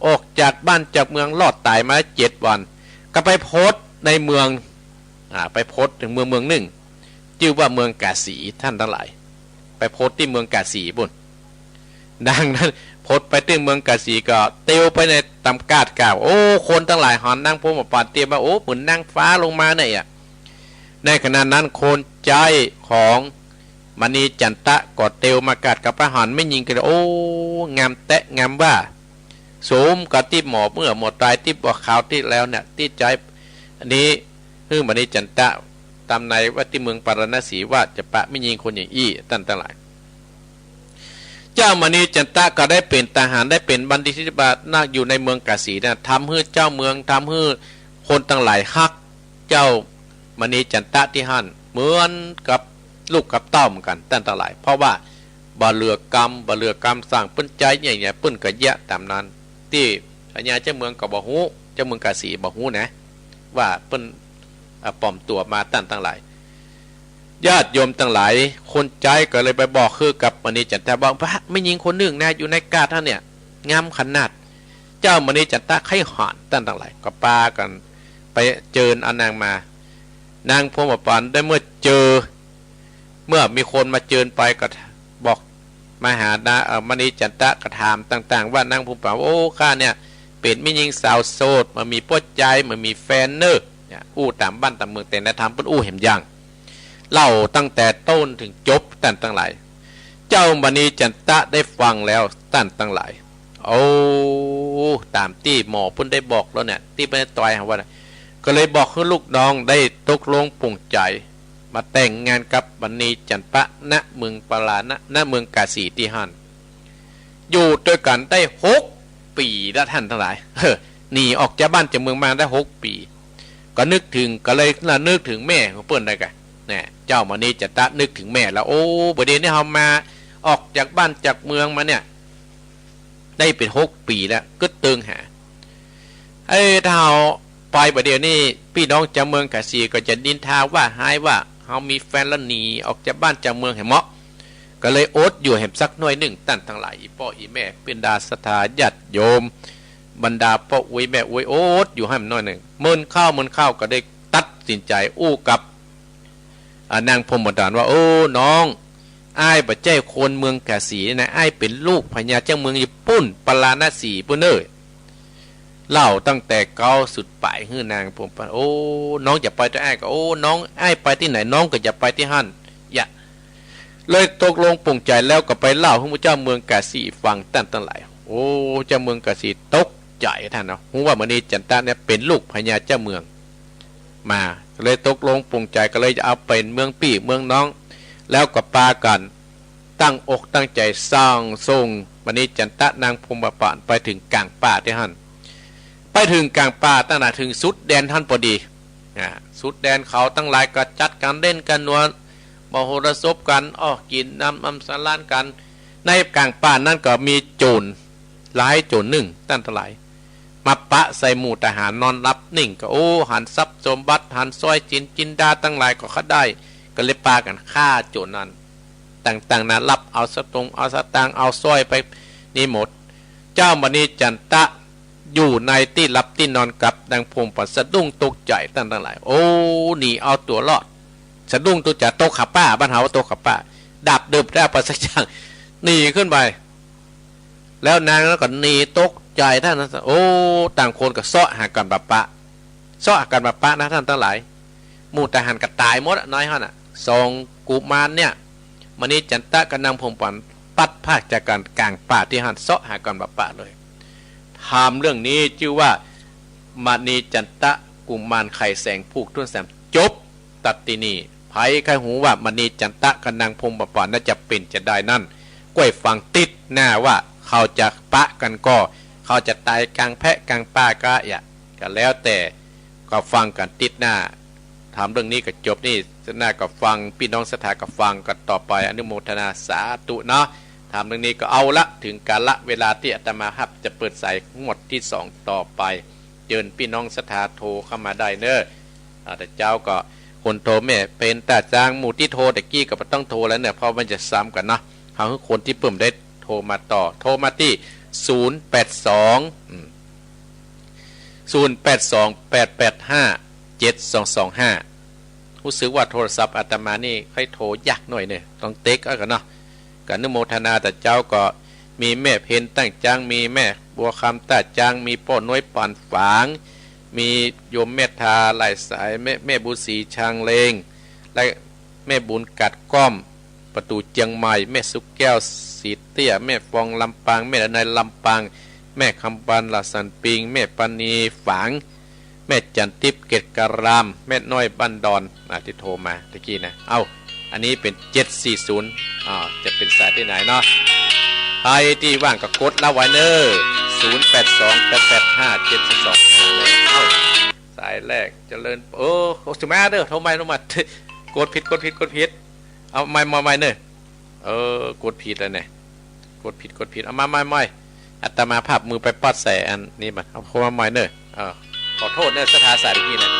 ออกจากบ้านจากเมืองรอดต๋ายมาเจ็ดวัน ก็ไปพบในเมือง อ่า ไปพบเถิงเมืองเมืองนึ่ง จื้อว่าเมืองกาสี ต้านตังหลาย ไปพบตี้เมืองกาสีปู้น ดังนั้น พบไปตี้เมืองกาสีก็เตียวไปในต๋ามกาดกล่าว โอ้ คนตังหลายหันนางพรหมปานเตียวมา โอ้ เหมือนนางฟ้าลงมาเนี่ยอะ ในขณะนั้นคนใจ๊ของมณีจันตะก็เตียวมากาดกับอาหารแม่ญิงก็เลย โอ้ งามแต๊งามว่า สมกับตี้หมอเมื่อหมอต๋ายตี้บ่าคราวตี้แล้วเนี่ย ตี้ใจ๊อันนี้หื้อมณีจันตะ ต๋ามในว่าตี้เมืองปาราณสีว่าจะปะแม่ญิงคนอย่างอี้ ต้านตังหลาย เจ้ามณีจันตะก็ได้เป๋นทหาร ได้เป๋นบัณฑิตที่บาทนักอยู่ในเมืองกาสีนะ ทำหื้อเจ้าเมือง ทำหื้อคนตังหลายฮักเจ้ามณีจันตะตี้หั้น เหมือนกับลูกกับเต้าเหมือนกั๋น ต้านตังหลาย เพราะว่าบ่เหลือกรรม บ่เหลือกรรมสั่ง เปิ้นใจ๊ใหญ่เนี่ย เปิ้นก็เยียะต๋ามนั้น ตี้พญาเจ้าเมืองก็บ่ฮู้ เจ้าเมืองกาสีบ่ฮู้นะ ว่าเปิ้น อ่า ปลอมตั๋วมา ต้านตังหลาย ญาติโยมตังหลาย คนใจ๊ก็เลยไปบอกหื้อกับมณีจันตะ บอกว่าแม่ญิงคนนึ่งนะ อยู่ในกาดหั้นเนี่ย งามขนาด เจ้ามณีจันตะใค่หัน ต้านตังหลาย ก็ปากั๋นไปเจิญเอานางมา นางพรหมปานได้เมื่อเจอ เมื่อมีคนมาเจิญไปก็บอกมาหานะ เอ่อ มณีจันตะก็ถามต่างๆ ว่านางพรหมปาน โอ้ ข้าเนี่ยเป๋นแม่ญิงสาวโสด บ่มีปัจจัย บ่มีแฟนเน่อ เนี่ย อู้ต๋ามบ้านต๋ามเมือง แต่ในธรรมเปิ้นอู้แหมอย่าง เล่าตั้งแต่ต้นเถิงจบ ต้านตังหลาย เจ้ามณีจันตะได้ฟังแล้ว ต้านตังหลาย โอ้ ต๋ามตี้หมอเปิ้นได้บอกแล้วเนี่ย ตี้เปิ้นได้ตวยหาว่าน่ะ ก็เลยบอกหื้อลูกน้องได้ตกลงปลงใจ๋ มาแต่งงานกับมณีจันตะ ณ เมืองปาราณ ณ เมืองกาสีตี้หั้น อยู่ตวยกั๋นได้หกปี๋แล้ว ต้านตังหลาย เออ หนีออกจากบ้านจากเมืองมาได้หกปี๋ ก็นึกเถิง ก็เลยระลึกเถิงแม่ของเปิ้นได้ก่ะ เนี่ย เจ้ามณีจันตะนึกเถิงแม่แล้ว โอ้ บ่าเดี่ยวนี้เฮามาออกจากบ้านจากเมืองมาเนี่ย ได้เป๋นหกปี๋แล้ว กึ๊ดเติงหา เอ้ย ถ้าเฮาไปบ่าเดี่ยวนี้ ปี้น้องจาวเมืองกาสีก็จะนินทาว่าฮ้ายว่าเฮามีแฟนแล้วหนีออกจากบ้านจากเมืองแหมเนาะ ก็เลยอดอยู่แหมสักหน้อยนึ่ง ต้านตังหลาย อี่ป้ออี่แม่ บรรดาศรัทธาญาติโยม บรรดาป้ออุ๊ยแม่อุ๊ย อดอยู่แหมหน้อยนึ่ง เมินข้าวเมินข้าวก็ได้ตัดสินใจ๋อู้กับ อ่า นางพรหมดาลว่า โอ้ น้อง อ้ายบ่ใจ้คนเมืองกาสีนะ อ้ายเป๋นลูกพญาเจ้าเมืองอยู่ปู้น ปาราณสีปู้นเน่อ เล่าตั้งแต่เก๊าสุดป๋ายหื้อนางพรหมปาน โอ้ น้องจะไปตวยอ้ายก่อ โอ้ น้อง อ้ายไปตี้ไหน น้องก็จะไปตี้หั้น เยียะ เลยตกลงปลงใจ๋แล้วก็ไปเล่าหื้อหมู่เจ้าเมืองกาสีฟัง ต้านตังหลาย โอ้ เจ้าเมืองกาสีตกใจ๋ ต้านเนาะ ฮู้ว่ามณีจันตะเนี่ยเป๋นลูกพญาเจ้าเมือง มา เลยตกลงปลงใจ๋ ก็เลยจะเอาเป๋นเมืองปี้เมืองน้อง แล้วก็ปากั๋นตั้งอกตั้งใจ๋ส่างส่งมณีจันตะนางพรหมปานไปเถิงก๋างป่าตี้หั้น ไปเถิงก๋างป่า ต้านน่ะ เถิงสุดแดนหั้นปอดี อ่า สุดแดนเขาตังหลายก็จัดกั๋นเล่นกั๋นนัว มโหรสพกั๋น อ้อ กิ๋นน้ำ น้ำสำราญกั๋น ในก๋างป่านั้นก็มีโจ๋ร หลายโจ๋รนึ่ง ต้านตังหลาย มาปะใส่หมู่ทหารนอนหลับนิ่ง ก็ โอ้ หันทรัพย์สมบัติ หันสร้อยสินจินดาตังหลายก็ข้าได้ ก็เลยปากั๋นฆ่าโจ๋รนั้น ต่างๆ นานา ลักเอาสตงค์ เอาสตางค์ เอาสร้อยไปนี่หมด เจ้ามณีจันตะอยู่ในตี้หลับตี้นอนกับนางพรหมปาน สะดุ้งตกใจ๋ ต้านตังหลาย โอ้ หนีเอาตั๋วรอด สะดุ้งตกใจ๋ ตกหาป้า บ้านเฮาว่าตกหาป้า ดาบเดิบได้เอาไปสักอย่าง หนีขึ้นไป แล้วนางนั้นก็หนีตกใจ๋ ต้านนั้น โอ้ ต่างคนก็เซาะหากั๋นบ่ปะ เซาะหากั๋นบ่ปะนะ ต้านตังหลาย หมู่ทหารก็ต๋ายหมดอะ ในหั้นน่ะ สองกุมารเนี่ย มณีจันตะกับนางพรหมปาน พลัดพรากจากกั๋นก๋างป่าตี้หั้น เซาะหากั๋นบ่ปะเลย ธรรมเรื่องนี้จื้อว่ามณีจันตะกุมารไขแสงผูกถ้วนแสม จบ ตัดตี้นี่ ใผใค่ฮู้ว่ามณีจันตะกับนางพรหมปานนั้นจะเป๋นจาใดนั้น ก้อยฟังติ๊ดหน้าว่าเขาจะปะกั๋นก่อ เขาจะต๋ายก๋างแพะก๋างป่าก่อ เยียะ ก็แล้วแต่ ก็ฟังกั๋นติ๊ดหน้า ธรรมเรื่องนี้ก็จบนี่ หน้าก็ฟัง ปี้น้องศรัทธาก็ฟังกั๋นต่อไป อนุโมทนาสาธุเนาะ ธรรมเรื่องนี้ก็เอาละ เถิงกาละเวลาตี้อาตมาฮับจะเปิดสายงวดตี้สองต่อไป เจิญปี้น้องศรัทธาโทรเข้ามาได้เน่อ อ่า แต่เจ๊าก็คนโทรแม่เป๋นต๋าจาง หมู่ตี้โทรตะกี้ก็บ่ต้องโทรแล้วเนี่ย เพราะมันจะซ้ำกั๋นเนาะ เฮาหื้อคนตี้เปิ้นได้ โทรมาต่อ โทรมาตี้ ศูนย์แปดสอง อืม ศูนย์แปดสอง แปดแปดห้า เจ็ดสองสองห้า ฮู้สึกว่าโทรศัพท์อาตมานี่ใค่โทรยากหน่อยเน่อ ต้องเต๊กเอาก่อนเนาะ ก็อนุโมทนาตะเจ้า ก็มีแม่เพ็ญต้าจ๋าง มีแม่บัวคำต้าจ๋าง มีป้อน้อยปานฝาง มีโยมเมตตาหลายสาย แม่ แม่บุญศรีชางเลง และแม่บุญกาดก้อม ประตู๋เจียงใหม่ แม่สุแก้วศรีเตี้ย แม่ฟองลำปาง แม่ดนัยลำปาง แม่คำปันหลาดสันปิง แม่ปานีฝาง แม่จันทิพย์เกตการาม แม่น้อยบ้านดอน อ่า ตี้โทรมาตะกี้นะ เอ้า อันนี้เป๋น เจ็ดสี่ศูนย์ อ่า จะเป๋นสายตี้ไหนเนาะ ใผตี้ว่างก็กดละไว้เน่อ ศูนย์แปดสอง แปดแปดห้า เจ็ดสองสองห้า เน่อ เอ้า สายแรก เจริญ เออ โอ้ สุมาเด้อ โทรใหม่ โทรใหม่ กดผิด กดผิด กดผิด เอาใหม่ มาใหม่เน่อ เออ กดผิดแล้วเนี่ย กดผิด กดผิด เอามาใหม่ ใหม่ อาตมาผลักมือไปป๊อดใส่อันนี้มา เอาเข้ามาใหม่เน่อ เออ ขอโทษเน่อ ศรัทธาสายตะกี้นะ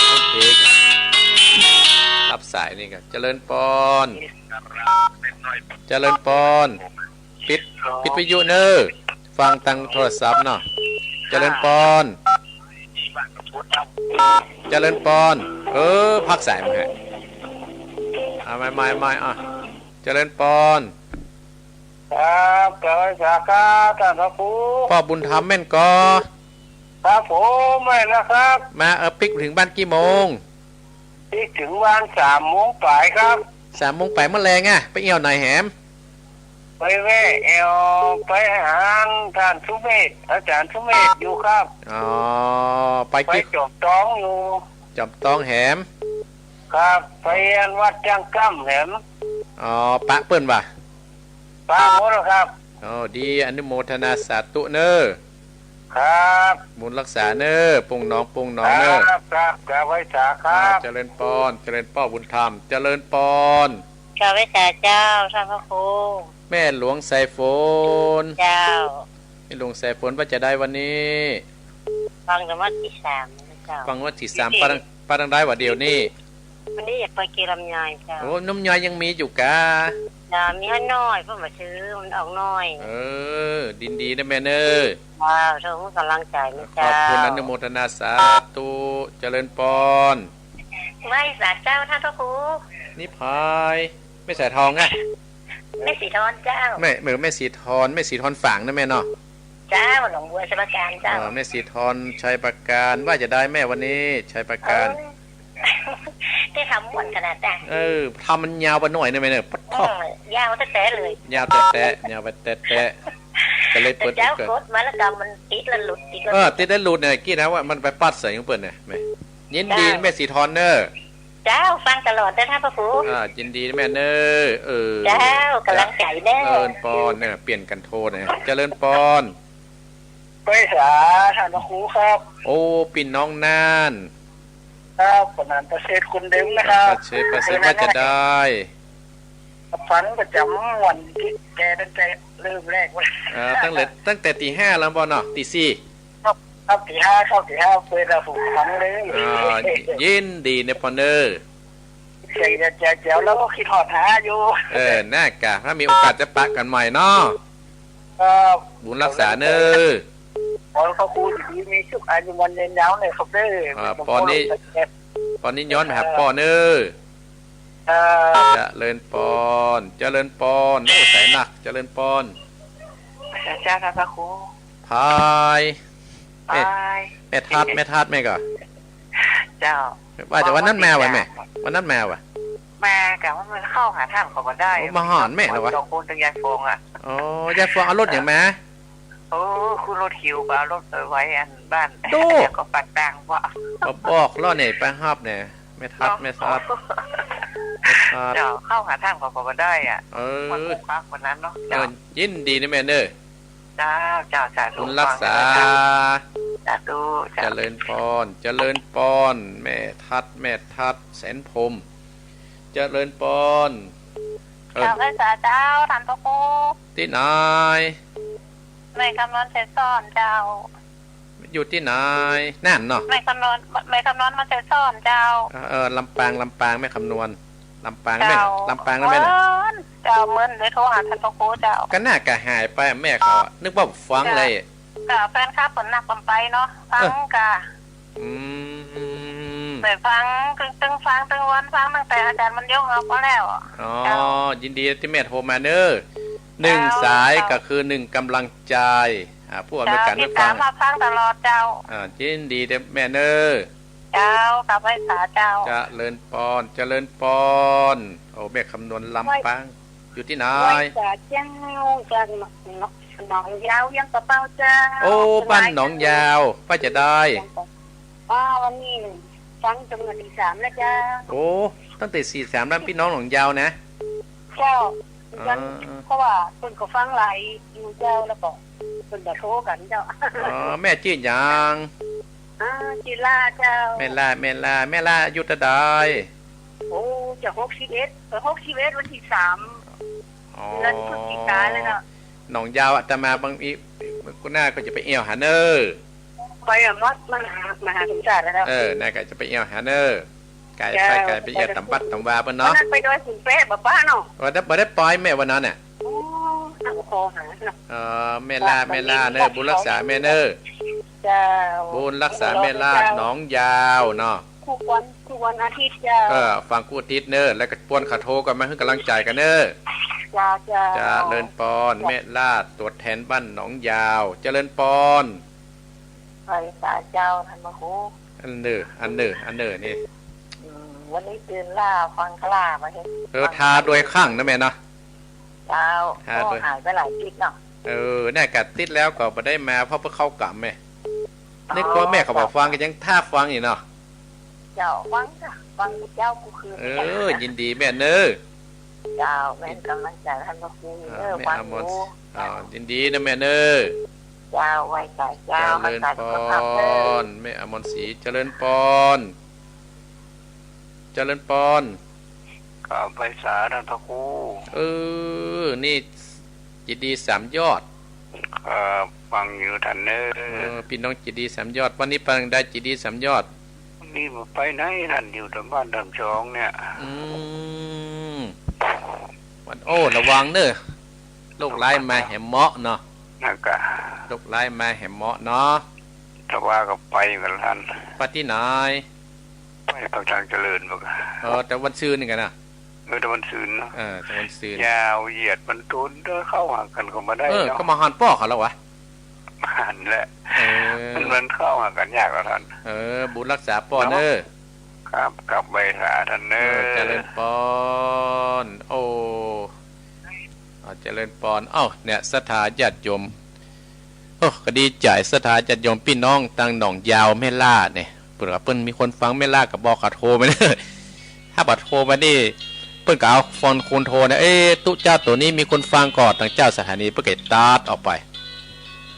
โอเค รับสายนี่ก่อน เจริญปอน เจริญปอน ปิด ปิดวิทยุเน่อ ฟังตางโทรศัพท์เนาะ เจริญปอน เจริญปอน เออ พักสายมึงฮะ เอาใหม่ ใหม่ ใหม่ อ่ะ เจริญปอน ครับ กราบไหว้สาครับ ต้านพระครู ป้อบุญธรรมแม่นก่อ ครับผม แม่นแล้วครับ มา เออ ปิ๊กถึงบ้านกี่โมง ปิ๊กถึงบ้านสามโมงป๋ายครับ สามโมงป๋ายเมื่อแลงอะ ไปเอี่ยวไหนแหม ไปแวะแอ่ว ไปหาต้านสุเมธ อาจ๋ารย์สุเมธอยู่ครับ อ๋อ ไป ไป กี่ จอมตองอยู่ จอมตองแหม ครับ ไปอันวัดจ้างก้ำแหม อ๋อ ปะเปิ้นว่ะ ปะหมดแล้วครับ อ๋อ ดี อนุโมทนาสาธุเน่อ ครับ บุญรักษาเน่อ ปงหนอง ปงหนองเน่อ ครับ ครับ กราบไหว้สาครับ อ่า เจริญปอน เจริญป้อบุญธรรม เจริญปอน กราบไหว้สาเจ้า ต้านพระครู แม่หลวงสายฝน เจ้า แม่หลวงสายฝนว่าจะไดวันนี้ ฟังธรรมะตี้สามนะเจ้า ฟังธรรมะตี้สาม ป้าตัง ป้าตังได้ว่าเดี๋ยวนี้ วันนี้อยากไปกิ๋นลำไยเจ้า โอ้ ลำไยยังมีอยู่กา จ้า มีฮ้อยน้อย เปิ้นบ่ซื้อ มันออกน้อย เออ ยินดีนะแม่เน่อ เจ้า เจ้า หื้อกำลังใจ๋นะเจ้า ขอบคุณ อนุโมทนาสาธุ เจริญปอน ไหว้สาเจ้า ต้านพระครู นี่ใผ แม่สายทองอะ แม่สีทอนเจ้า แม่ แม่ แม่สีทอน แม่สีทอนฝางนะแม่เนาะ เจ้า หนองบัวชัยปราการเจ้า เออ แม่สีทอนชัยปราการ ว่าจะไดแม่วันนี้ ชัยปราการ เออ ตี้ทำม่วนขนาดนั้น เออ ทำมันยาวไปหน่อยนะแม่เน่อ ปะโท้ เออ ยาวแต๊ๆ เลย ยาวแต๊ๆ ยาวไปแต๊ๆ ก็เลยเปิด เจ้า เปิด กดมาแล้วก็มันติดแล้วหลุด ติดแล้วหลุด เออ ติดแล้วหลุดเนี่ย กี้นะว่ามันไปป๊อดใส่ของเปิ้นเนี่ย แม่ ยินดี เจ้า แม่สีทอนเน่อ เจ้า ฟังตลอดเจ้า ต้านพระครู อ่า ยินดีแม่เน่อ เออ เจ้า กำลังใจ๋เน่อ เจริญปอนเนี่ย เปลี่ยนกั๋นโทรเนี่ย เจริญปอน ไหว้สา ต้านพระครูครับ โอ้ ปี้น้องน่าน ครับ คนนั้นประเสริฐคนเดิมนะครับ ประเสริฐ ประเสริฐว่าจะได ฟังประจ๋ำวันตี้แกตั้งแต่เริ่มแรกเลย อ่า ตั้งแต่ ตั้งแต่ตีห้าแล้วบ่เนาะ ตีสี่ ครับ ครับ ตีห้า ครับ ตีห้า เปิดแล้วผมฟังเลย อ่า ยินดีเน่อปอนเน่อ ใจ๋ ใจ๋ ใจ๋ แล้วก็กึ๊ดฮอดหาอยู่ เออ น่ากะ ถ้ามีโอกาสจะปะกั๋นใหม่เนาะ ครับ บุญรักษาเน่อ ขอพระครูอยู่ดีมีสุข อายุมั่นยืนยาวเน่อครับเน่อ อ่า ปอนนี้ ปอนนี้ย้อนมาหาป้อเน่อ ครับ เจริญปอน เจริญปอน โอ้ สายหนัก เจริญปอน เจ้า ต้านพระครู พาย แม่ พาย แม่ทัด แม่ทัด แม่ก่อ เจ้า ว่าจะวันนั้นมาว่ะแม่ วันนั้นมาว่ะ มากะว่ามันเข้าหาต้านเขาบ่ได้ โอ้ มาหาแม่แล้ววะ สองคนตึงยายฟองอะ อ๋อ ยายฟองเอารถหยังมา โอ้ คือรถหิ้ว ก็เอารถไปไว้อันบ้าน โต้ แล้วก็ปัดตังค์ว่ะ บ่บอกแล้วเนี่ย ไปฮับเนี่ย แม่ทัด เนาะ แม่ทัด แม่ทัด เจ้า เข้าหาต้านเขาก็บ่ได้อะ เออ มันคงคักกว่านั้นเนาะ เออ เจ้า ยินดีนะแม่เน่อ เจ้า เจ้า สาธุ บุญรักษา สาธุ เจ้า เจริญปอน เจริญปอน แม่ทัด แม่ทัด แสนพรหม เจริญปอน เออ เจ้า ไหว้สาเจ้า ต้านพระครู ตี้ไหน แม่คำนวณไชยสอนเจ้า อยู่ตี้ไหน น่านเนาะ แม่คำนวณ แม่คำนวณมาไชยสอนเจ้า เออ เออ ลำปาง ลำปาง แม่คำนวณ ลำปางแม่ เจ้า ลำปางนะแม่น่ะ เอิ้น เจ้า เมินได้โทรหาต้านพระครูเจ้า ก็น่าก็หายไปแม่เขาอะ นึกว่าฟังเลย เจ้า ก็แฟนคลับเปิ้นนักเปิ้นไปเนาะ ฟัง เออ ก็ อืม ได้ฟัง ตึง ตึงฟัง ตึงวันฟังตั้งแต่อาจ๋ารย์บรรยงเอาก็แล้ว อ๋อ เจ้า ยินดีตี้แม่โทรมาเน้อ หนึ่ง เจ้า สาย เจ้า ก็คือหนึ่งกำลังใจ อ่า ผู้อำนวยการ เจ้า ผู้ฟัง ติดต๋ามรับฟังตลอดเจ้า อ่า ยินดีเน้อแม่เน้อ เจ้า กราบไหว้สาเจ้า เจริญปอน เจริญปอน โอ้ แม่คำนวณลำปาง ไหว้ อยู่ตี้ไหน ไหว้สาเจ้า จากหนอง หนองยาวเวียงป่าเป้าเจ้า โอ้ บ้านหนองยาว ว่าจะได้ อ๋อ วันนี้ฟังจนมาตีสามแล้วเจ้า โอ้ ตั้งแต่ตีสามแล้ว ปี้น้องหนองยาวนะ เจ้า อ๋อ เพราะว่าเปิ้นก็ฟังหลายอยู่เจ้า แล้วก็เปิ้นก็โทรกั๋นเจ้า อ๋อ แม่จื้อหยัง อ่า จื้อล่าเจ้า แม่ล่า แม่ล่า แม่ล่าอายุเต้าใด โอ้ จะหกสิบเอ็ด เออ หกสิบเอ็ด วันตี้สาม อ๋อ เดือนพฤศจิกาเลยเนาะ หนองยาว อาตมาบางอี กูหน้าก็จะไปแอ่วหาเน้อ ไปอะ มอด มหา มหาสมศักดิ์แล้วเนาะ เออ น่าก็จะไปแอ่วหาเน้อ ไก๋ไป เจ้า ไก๋ไปแอ่วต๋ามวัดต๋ามวาเปิ้นเนาะ วันนั้นไปดอยขุนแปะบ่าป้าเนาะ วันนั้นบ่ได้ไปแม่วันนั้นน่ะ อ๋อ โทรหาเนาะ เออ แม่ล่า แม่ล่าเน้อ บุญรักษาแม่เน้อ เจ้า บุญรักษาแม่ล่า หนองยาวเนาะ ทุกวัน ทุกวันอาทิตย์เจ้า เออ ฟังกู้อาทิตย์เน้อ แล้วก็ปวนเขาโทรกั๋นมาหื้อก๋ำลังใจ๋กั๋นเน้อ เจ้า เจ้า เจริญปอน แม่ล่า ตั๋วแทนบ้านหนองยาว เจริญปอน ไหว้สาเจ้าต้านพระครู อันเน้อ อันเน้อ อันเน้อนี่ อืม วันนี้ตื่นล่าฟังคร่ามาเห็น เออ ฟัง ทาโดยข้างนะแม่เนาะ เจ้า ทาโดย โอ้ หายไปหลายอาทิตย์เนาะ เออ เนี่ย กะติดแล้วก็บ่ได้มา เพราะเปิ้นเข้ากรรมแม่ อ๋อ นึกว่าแม่เขาบ่ฟัง เจ้า ก็ยังทาฟังอยู่เนาะ เจ้า ฟังจ้ะ ฟังเจ้ากู้คืน เออ ยินดีแม่เน้อ เจ้า แม่ก๋ำลังใจ๋ต้านพระครู อ่า เน้อ แม่ ฟัง อมร อยู่ อ่า ยินดีนะแม่เน้อ เจ้า ไหว้สาเจ้า เจริญปอน ไหว้สาสุขภาพเน้อ แม่อมรศรี เจริญปอน เจริญปอน ครับ ไหว้สาต้านพระครู เออ นี่เจดีย์สามยอด ครับ ฟังอยู่ต้านเน้อ เออ ปี้น้องเจดีย์สามยอด วันนี้ไปตางใดเจดีย์สามยอด วันนี้บ่ไปไหนต้าน อยู่ต๋ามบ้านต๋ามจองเนี่ย อืม วัน โอ้ ระวังเน้อ โรคร้ายมาแหมเหมาะเนาะ นั่นกะ โรคร้ายมาแหมเหมาะเนาะ แต่ว่าก็ไปกั๋นต้าน ไปตี้ไหน ไปปากทางเจริญบ่กะ เออ แต่วันซืนนี่กั๋นนะ เออ แต่วันซืนเนาะ เออ แต่วันซืน ยาวเหยียดมันตูนเดินเข้าหากั๋นก็บ่ได้ เออ เนาะ ก็บ่หันป้อเขาแล้ววะ หันแหละ เออ มัน มันเข้าหากั๋นยากแล้วต้าน เออ บุญรักษาป้อเน้อ ครับ กราบไหว้สาต้านเน้อ เออ เจริญปอน โอ้ อ่า เจริญปอน เอ้า เนี่ย ศรัทธาญาติโยม โอ้ ก็ดีใจ๋ ศรัทธาญาติโยมปี้น้องตางหนองยาวแม่ล่าเนี่ย เปิ้นว่าเปิ้นมีคนฟังแม่ล่าก็บอกเขาโทรมาเน้อ ถ้าบ่โทรมานี่ เปิ้นก็เอาโฟนคูณโทรนะ เอ๊ะ ตุ๊เจ้าตั๋วนี้มีคนฟังก่อ ตางเจ้าสถานีเปิ้นก็ตัดออกไป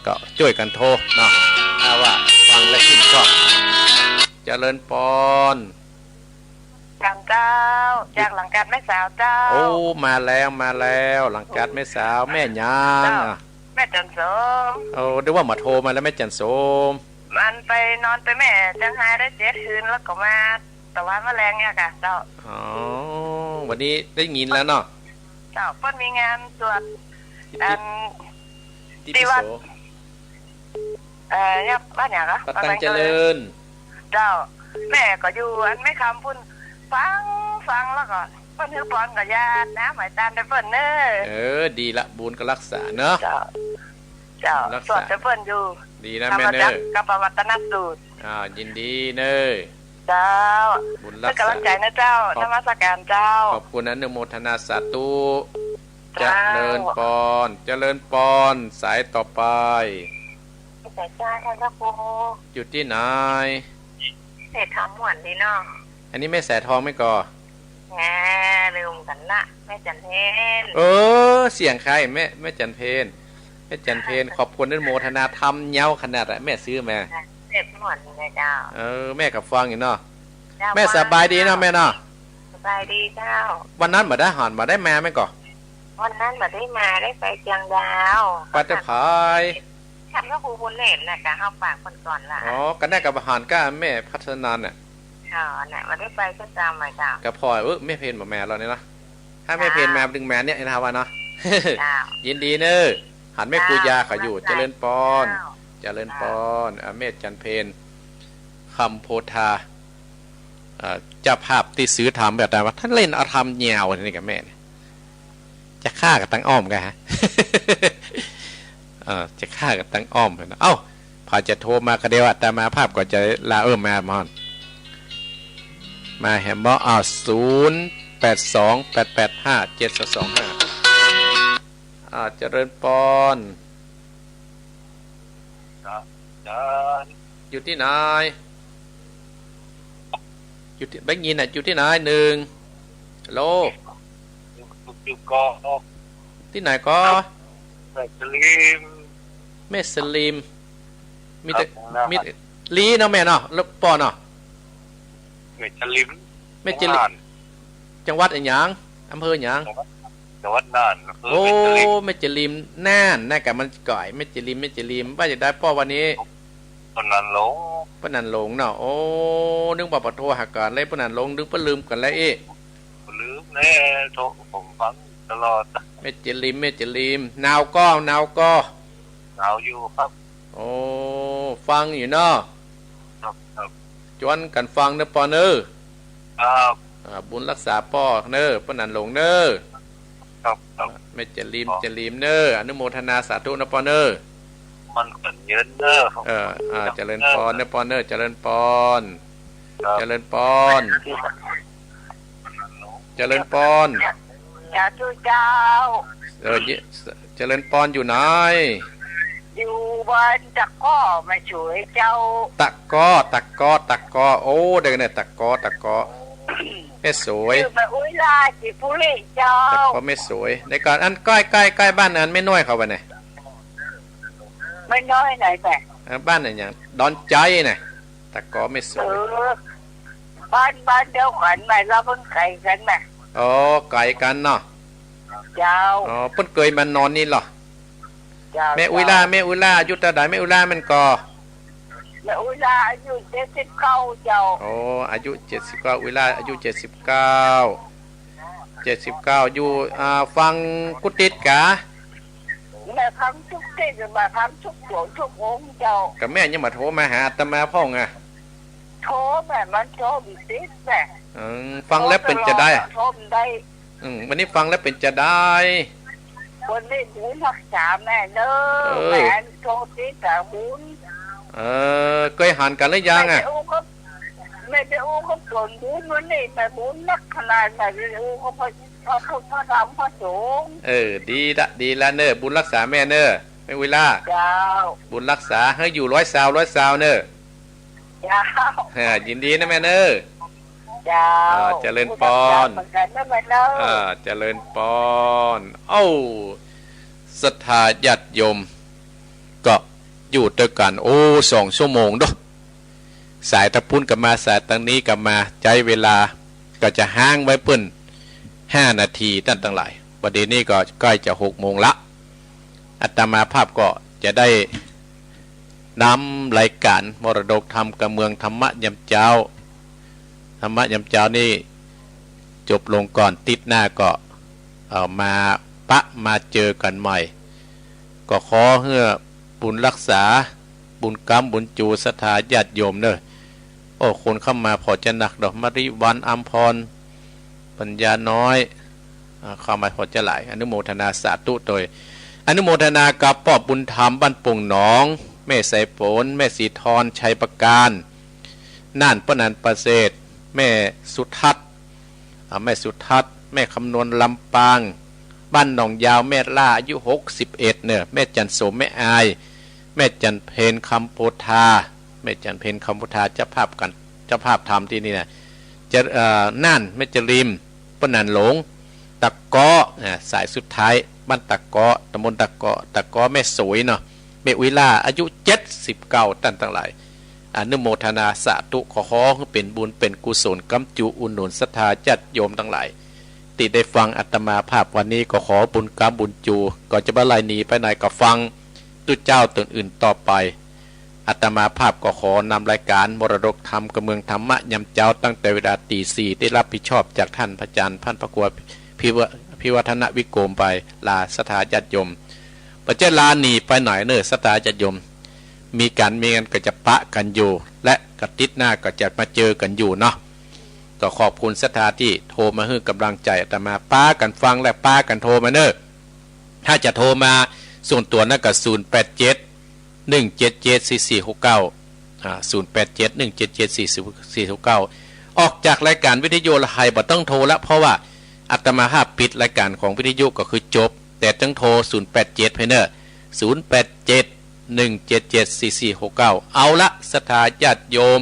ก็จ้วยกั๋นโทรเนาะ ถ้าว่าฟังแล้วชื่นชอบ เจริญปอน เจ้า จากหลังกาดแม่สาวเจ้า โอ้ มาแล้ว มาแล้ว หลังกาดแม่สาว แม่หยัง เจ้า อ่ะ แม่จันโสม โอ้ นึกว่ามาโทรมาแล้ว แม่จันโสม มันไปนอนตวยแม่เจียงฮายได้เจ็ดคืน แล้วก็มา ตะวันมะแลงเนี่ยกะเจ้า อ๋อ วันนี้ได้ยินแล้วเนาะ เจ้า เปิ้นมีงานสวด ตี้ อัน ตี้ ตี้วัด ตี้โส เอ่อ เนี่ย บ้านหยังกะ วัดตังเจริญ เจ้า แม่ก็อยู่อันแม่คำปู๊น ฟัง ฟังแล้วก็ เปิ้นหื้อปอนก็ยาดน้ำไหมตาลตวยเปิ้นเน้อ เออ ดีละ บุญก็รักษาเนาะ เจ้า เจ้า บุญรักษา สวดตวยเปิ้นอยู่ ดีนะแม่เน้อ ธรรมจักรกัปปวัตตนสูตร อ่า ยินดีเน้อ เจ้า บุญรักษา เปิ้นก๋ำลังใจ๋นะเจ้า ขอบ นมัสการเจ้า ขอบคุณ อนุโมทนาสาธุ เจ้า เจริญปอน เจริญปอน สายต่อไป สายเจ้า ท่านพระครู อยู่ตี้ไหน แม่ทองม่วนดีเนาะ อันนี้แม่สายทองไหมก่อ แหม ลืมกั๋นละ แม่จันเพญ เออ เสียงใคร แม่ แม่จันเพญ แม่จันเพญ ขอบคุณอนุโมทนาธรรมเย้าขนาดอะ แม่ซื้อมา เจ็บม่วนเลยเจ้า เออ แม่ก็ฟังอยู่เนาะ เจ้า แม่สบายดีเนาะแม่เนาะ สบายดีเจ้า วันนั้นบ่ได้หัน บ่ได้มาแม่ก่อ วันนั้นบ่ได้มา ได้ไปเจียงดาว ไปแต่ใผ ท่านพระครูบุญเดชน่ะ กะเฮาฝากเปิ้นก่อนละ อ๋อ ก็ได้กลับมาหันกับแม่พัฒนันน่ะ อ๋อ น่ะ บ่ได้ไปก็ตามมาเจ้า ก็พอ เออ แม่เพญบ่มาแล้วนี่นะ ถ้าแม่เพ็ญมาดึงมาเนี่ยนะครับว่าเนาะ เจ้า ยินดีเน่อ หันแม่ครูยาเขาอยู่ เจ้า เจริญปอน เจ้า เจริญปอน อ่า แม่จันเพ็ญ คำโพธา เอ่อ เจ้าภาพตี้ซื้อธรรมแบบนั้นว่า ท่านเล่นเอาธรรมยาวนี่กับแม่เนี่ย จะฆ่ากันตังอ้อมกันฮะ เออ จะฆ่ากันตังอ้อมเลยนะ เอ้า ใผจะโทรมาก็เดี๋ยวอาตมาภาพก็จะลา เออ มา มา มาแหมบ่ อ้าว ศูนย์ แปด สอง แปด แปด ห้า เจ็ด สอง ห้า อ่า เจริญปอน ครับ อาจารย์ อยู่ตี้ไหน อยู่ตี้ ได้ยินน่ะ อยู่ตี้ไหน หนึ่ง ฮัลโหล อยู่ อยู่ อยู่ก็ ตี้ไหนก็ แม่สลิม แม่สลิม มีแต่ ครับ มีแต่ ลีเนาะแม่เนาะ แล้วปอเนาะ แม่สลิม แม่สลิม น่าน จังหวัดอะหยัง อำเภอหยัง จังหวัด จังหวัดน่าน อำเภอ โอ้ แม่สลิม แม่สลิม น่าน น่ะกะมันก่อย แม่สลิม แม่สลิม ว่าจะได้ปอวันนี้ ปอน่านหลง ปอน่านหลงเนาะ โอ้ นึกว่าปอโทรหากั๋นเลย ปอน่านหลง นึกปอลืมกั๋นแล้วเอ๊ะ ลืมแน่ โทร ผมฟังตลอด แม่สลิม แม่สลิม หนาวก่อ หนาวก่อ หนาวอยู่ครับ โอ้ ฟังอยู่เนาะ ครับ ครับ จวนกั๋นฟังเน่อปอเน่อ ครับ อ่า บุญรักษาปอเน่อ ปอน่านหลงเน่อ ครับ ครับ แม่สลิม อ๋อ สลิมเน่อ อนุโมทนาสาธุเน่อปอเน่อ มันกั๋นเยินเน่อ เออ อ่า เจริญปอนเน่อปอเน่อ เจริญปอน ครับ เจริญปอน เจริญปอน สาธุเจ้า เออ เจ เจริญปอนอยู่ไหน อยู่บ้านตะก้อแม่สวยเจ้า ตะก้อ ตะก้อ ตะก้อ โอ้ เดี๋ยวเนี่ย ตะก้อ ตะก้อ แม่สวย ชื่อแม่อุ๊ยลาจิปุริเจ้า ตะก้อแม่สวย ในก่อนอันใก้ ใก้ ใก้บ้านอันแม่น้อยเขาไปไหน แม่น้อยไหนแม่ เออ บ้านไหนอย่าง ดอนใจ๊น่ะ ตะก้อแม่สวย เออ บ้าน บ้านเดียวกั๋นแม่ แล้วเปิ้นไก๋กั๋นแม่ อ๋อ ไก๋กั๋นเนาะ เจ้า อ๋อ เปิ้นเกยมานอนนี่เหรอ เจ้า แม่อุ๊ยลา เจ้า แม่อุ๊ยลา อายุเต้าใดแม่อุ๊ยลามันก่อ แม่อุ๊ยลาอายุเจ็ดสิบเก้าเจ้า อ๋อ อายุเจ็ดสิบเก้า อุ๊ยลาอายุเจ็ดสิบเก้า เจ็ดสิบเก้า อยู่ อ่า ฟังกู้ติ๊ดกา แม่ฟังกู้ติ๊ด แม่ฟังกู้หลวงกู้องค์เจ้า กาแม่ยังบ่โทรมาหาอาตมาพ่องอะ โทรแม่ มันโทรบ่ติดแม่ อืม ฟังแล้วเป๋นจาใด โทรบ่ได้ อืม วันนี้ฟังแล้วเป๋นจาใด วันนี้บุญฮักษาแม่เน่อ เออ แม่โทรติดต๋ามบุญ เออ เกยหันกั๋นหรือยังอะ แม่ไปอู้กับ แม่ไปอู้กับส่วนบุญวันนี้ แม่บุญนักขนาด แม่ไปอู้กับพระ พระพุทธพระธรรมพระสงฆ์ เออ ดีละ ดีละเน่อ บุญฮักษาแม่เน่อ แม่อุ๊ยลา เจ้า บุญฮักษาหื้ออยู่ร้อยซาว ร้อยซาวเน่อ เจ้า อ่า ยินดีนะแม่เน่อ เจ้า อ่า เจริญปอน เหมือนกั๋นนะแม่เน่อ อ่า เจริญปอน เอ้า ศรัทธาญาติโยม ก็อยู่ตวยกั๋น โอ้ สองชั่วโมงเนาะ สายตางปุ้นก็มา สายตางนี้ก็มา ใจ๊เวลาก็จะฮ้างไว้เปิ้นห้านาที ต้านตังหลาย วันนี้นี่ก็ใก้จะหกโมงละ อาตมาภาพก็จะได้นำรายก๋านมรดกธรรมกำเมืองธรรมะยามเจ๊า ธรรมะยามเจ๊านี่จบลงก่อน ติ๊ดหน้าก็ เอ่อ มาปะมาเจอกั๋นใหม่ ก็ขอหื้อบุญฮักษา บุญกำบุญจู ศรัทธาญาติโยมเน่อ โอ้ คนเข้ามาผ่อจะนักดอก มะลิวัลย์ อำพร ปัญญาน้อย อ่า เข้ามาผ่อจะหลาย อนุโมทนาสาธุโตย อนุโมทนากับป้อบุญธรรมบ้านโป่งหนอง แม่สายฝน แม่ศรีทร ชัยประการ น่าน ป้อนันประเสริฐ แม่สุทัศน์ อ่า แม่สุทัศน์ แม่คำนวณ ลำปาง บ้านหนองยาว แม่ล่า อายุหกสิบเอ็ดเน่อ แม่จันโสม แม่อาย แม่จันเพ็ญ คำโพธา แม่จันเพ็ญ คำโพธา เจ้าภาพกั๋น เจ้าภาพธรรมตี้นี่นะ จะ เอ่อ น่าน แม่จริม ป้อน่านหลง ตะเก๊าะ อ่า สายสุดท้าย บ้านตะเก๊าะ ตำบลตะเก๊าะ ตะเก๊าะแม่สวยเนาะ แม่อุ๊ยลา อายุเจ็ดสิบเก้า ต้านตังหลาย อนุโมทนาสาธุ ขอ ขอหื้อเป๋นบุญเป๋นกุศล กำจูอุดหนุนศรัทธาญาติโยมตังหลาย ตี้ได้ฟังอาตมาภาพวันนี้ ก็ขอบุญกำบุญจู ก็จะบ่ไหลหนีไปไหน ก็ฟังตุ๊เจ้าต๋นอื่นต่อไป อาตมาภาพก็ขอนำรายก๋านมรดกธรรมกำเมืองธรรมะยามเจ๊า ตั้งแต่เวลาตีสี่ ได้รับผิดชอบจากท่านพระอาจารย์ ท่านพระครู พิว- พิวัฒนวิโกมไป ลาศรัทธาญาติโยม บ่ใจ้ลาหนีไปไหนเน่อศรัทธาญาติโยม มีก๋านมีงานก็จะปะกั๋นอยู่ และอาทิตย์หน้าก็จะมาเจอกั๋นอยู่เนาะ ก็ขอบคุณศรัทธาตี้โทรมาหื้อก๋ำลังใจ๋อาตมา ปากั๋นฟังและปากั๋นโทรมาเน่อ ถ้าจะโทรมาส่วนตั๋วนั้นก็ ศูนย์แปดเจ็ด หนึ่งเจ็ดเจ็ด สี่สี่หกเก้า อ่า ศูนย์แปดเจ็ด หนึ่งเจ็ดเจ็ด สี่สี่หกเก้า ออกจากรายก๋านวิทยุละไห้บ่ต้องโทรละ เพราะว่าอาตมาภาพปิดรายก๋านของวิทยุก็คือจบ แต่ต้องโทร ศูนย์แปดเจ็ด ไปเน่อ ศูนย์แปดเจ็ด หนึ่งเจ็ดเจ็ด สี่สี่หกเก้า เอาละ ศรัทธาญาติโยม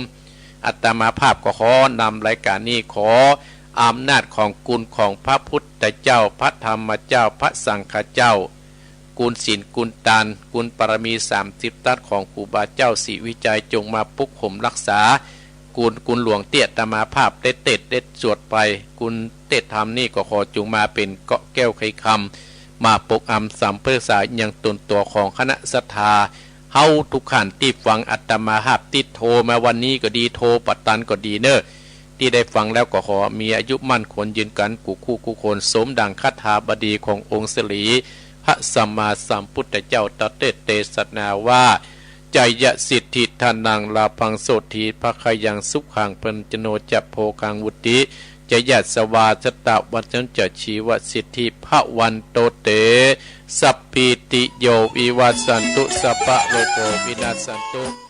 อาตมาภาพก็ขอนำรายก๋านนี้ ขออำนาจของคุณของพระพุทธเจ้า พระธรรมเจ้า พระสังฆเจ้า คุณศีล คุณตาน คุณบารมีสามสิบทัศน์ของครูบาเจ้าศรีวิชัย จงมาปกห่มรักษา คุณ คุณหลวงตี้อาตมาภาพได้เตสน์ได้สวดไป คุณเตสน์ธรรมนี่ก็ขอจงมาเป๋นเกราะแก้วไขคำ มาปกอำสามเพื่อสายยังตนตั๋วของคณะศรัทธา เฮาทุกท่านตี้ฟังอาตมาภาพตี้โทรมาวันนี้ก็ดี โทรบ่ตันก็ดีเน่อ ตี้ได้ฟังแล้วก็ขอมีอายุมั่นขวัญยืนกั๋นกู้คู่กู้คน สมดังคาถาบดีขององค์สรีพระสัมมาสัมพุทธเจ้าตรัสเตสนาว่า จยสิทธิธนังลาภังโสตถีภะคะยังสุขังพลังจโนจะโภคังวุติ จยสวาสตะวัชจะชีวสิทธิภะวันโตเต สัพพีติโยวิวัชชันตุ สัพพะโรโควินัสสันตุ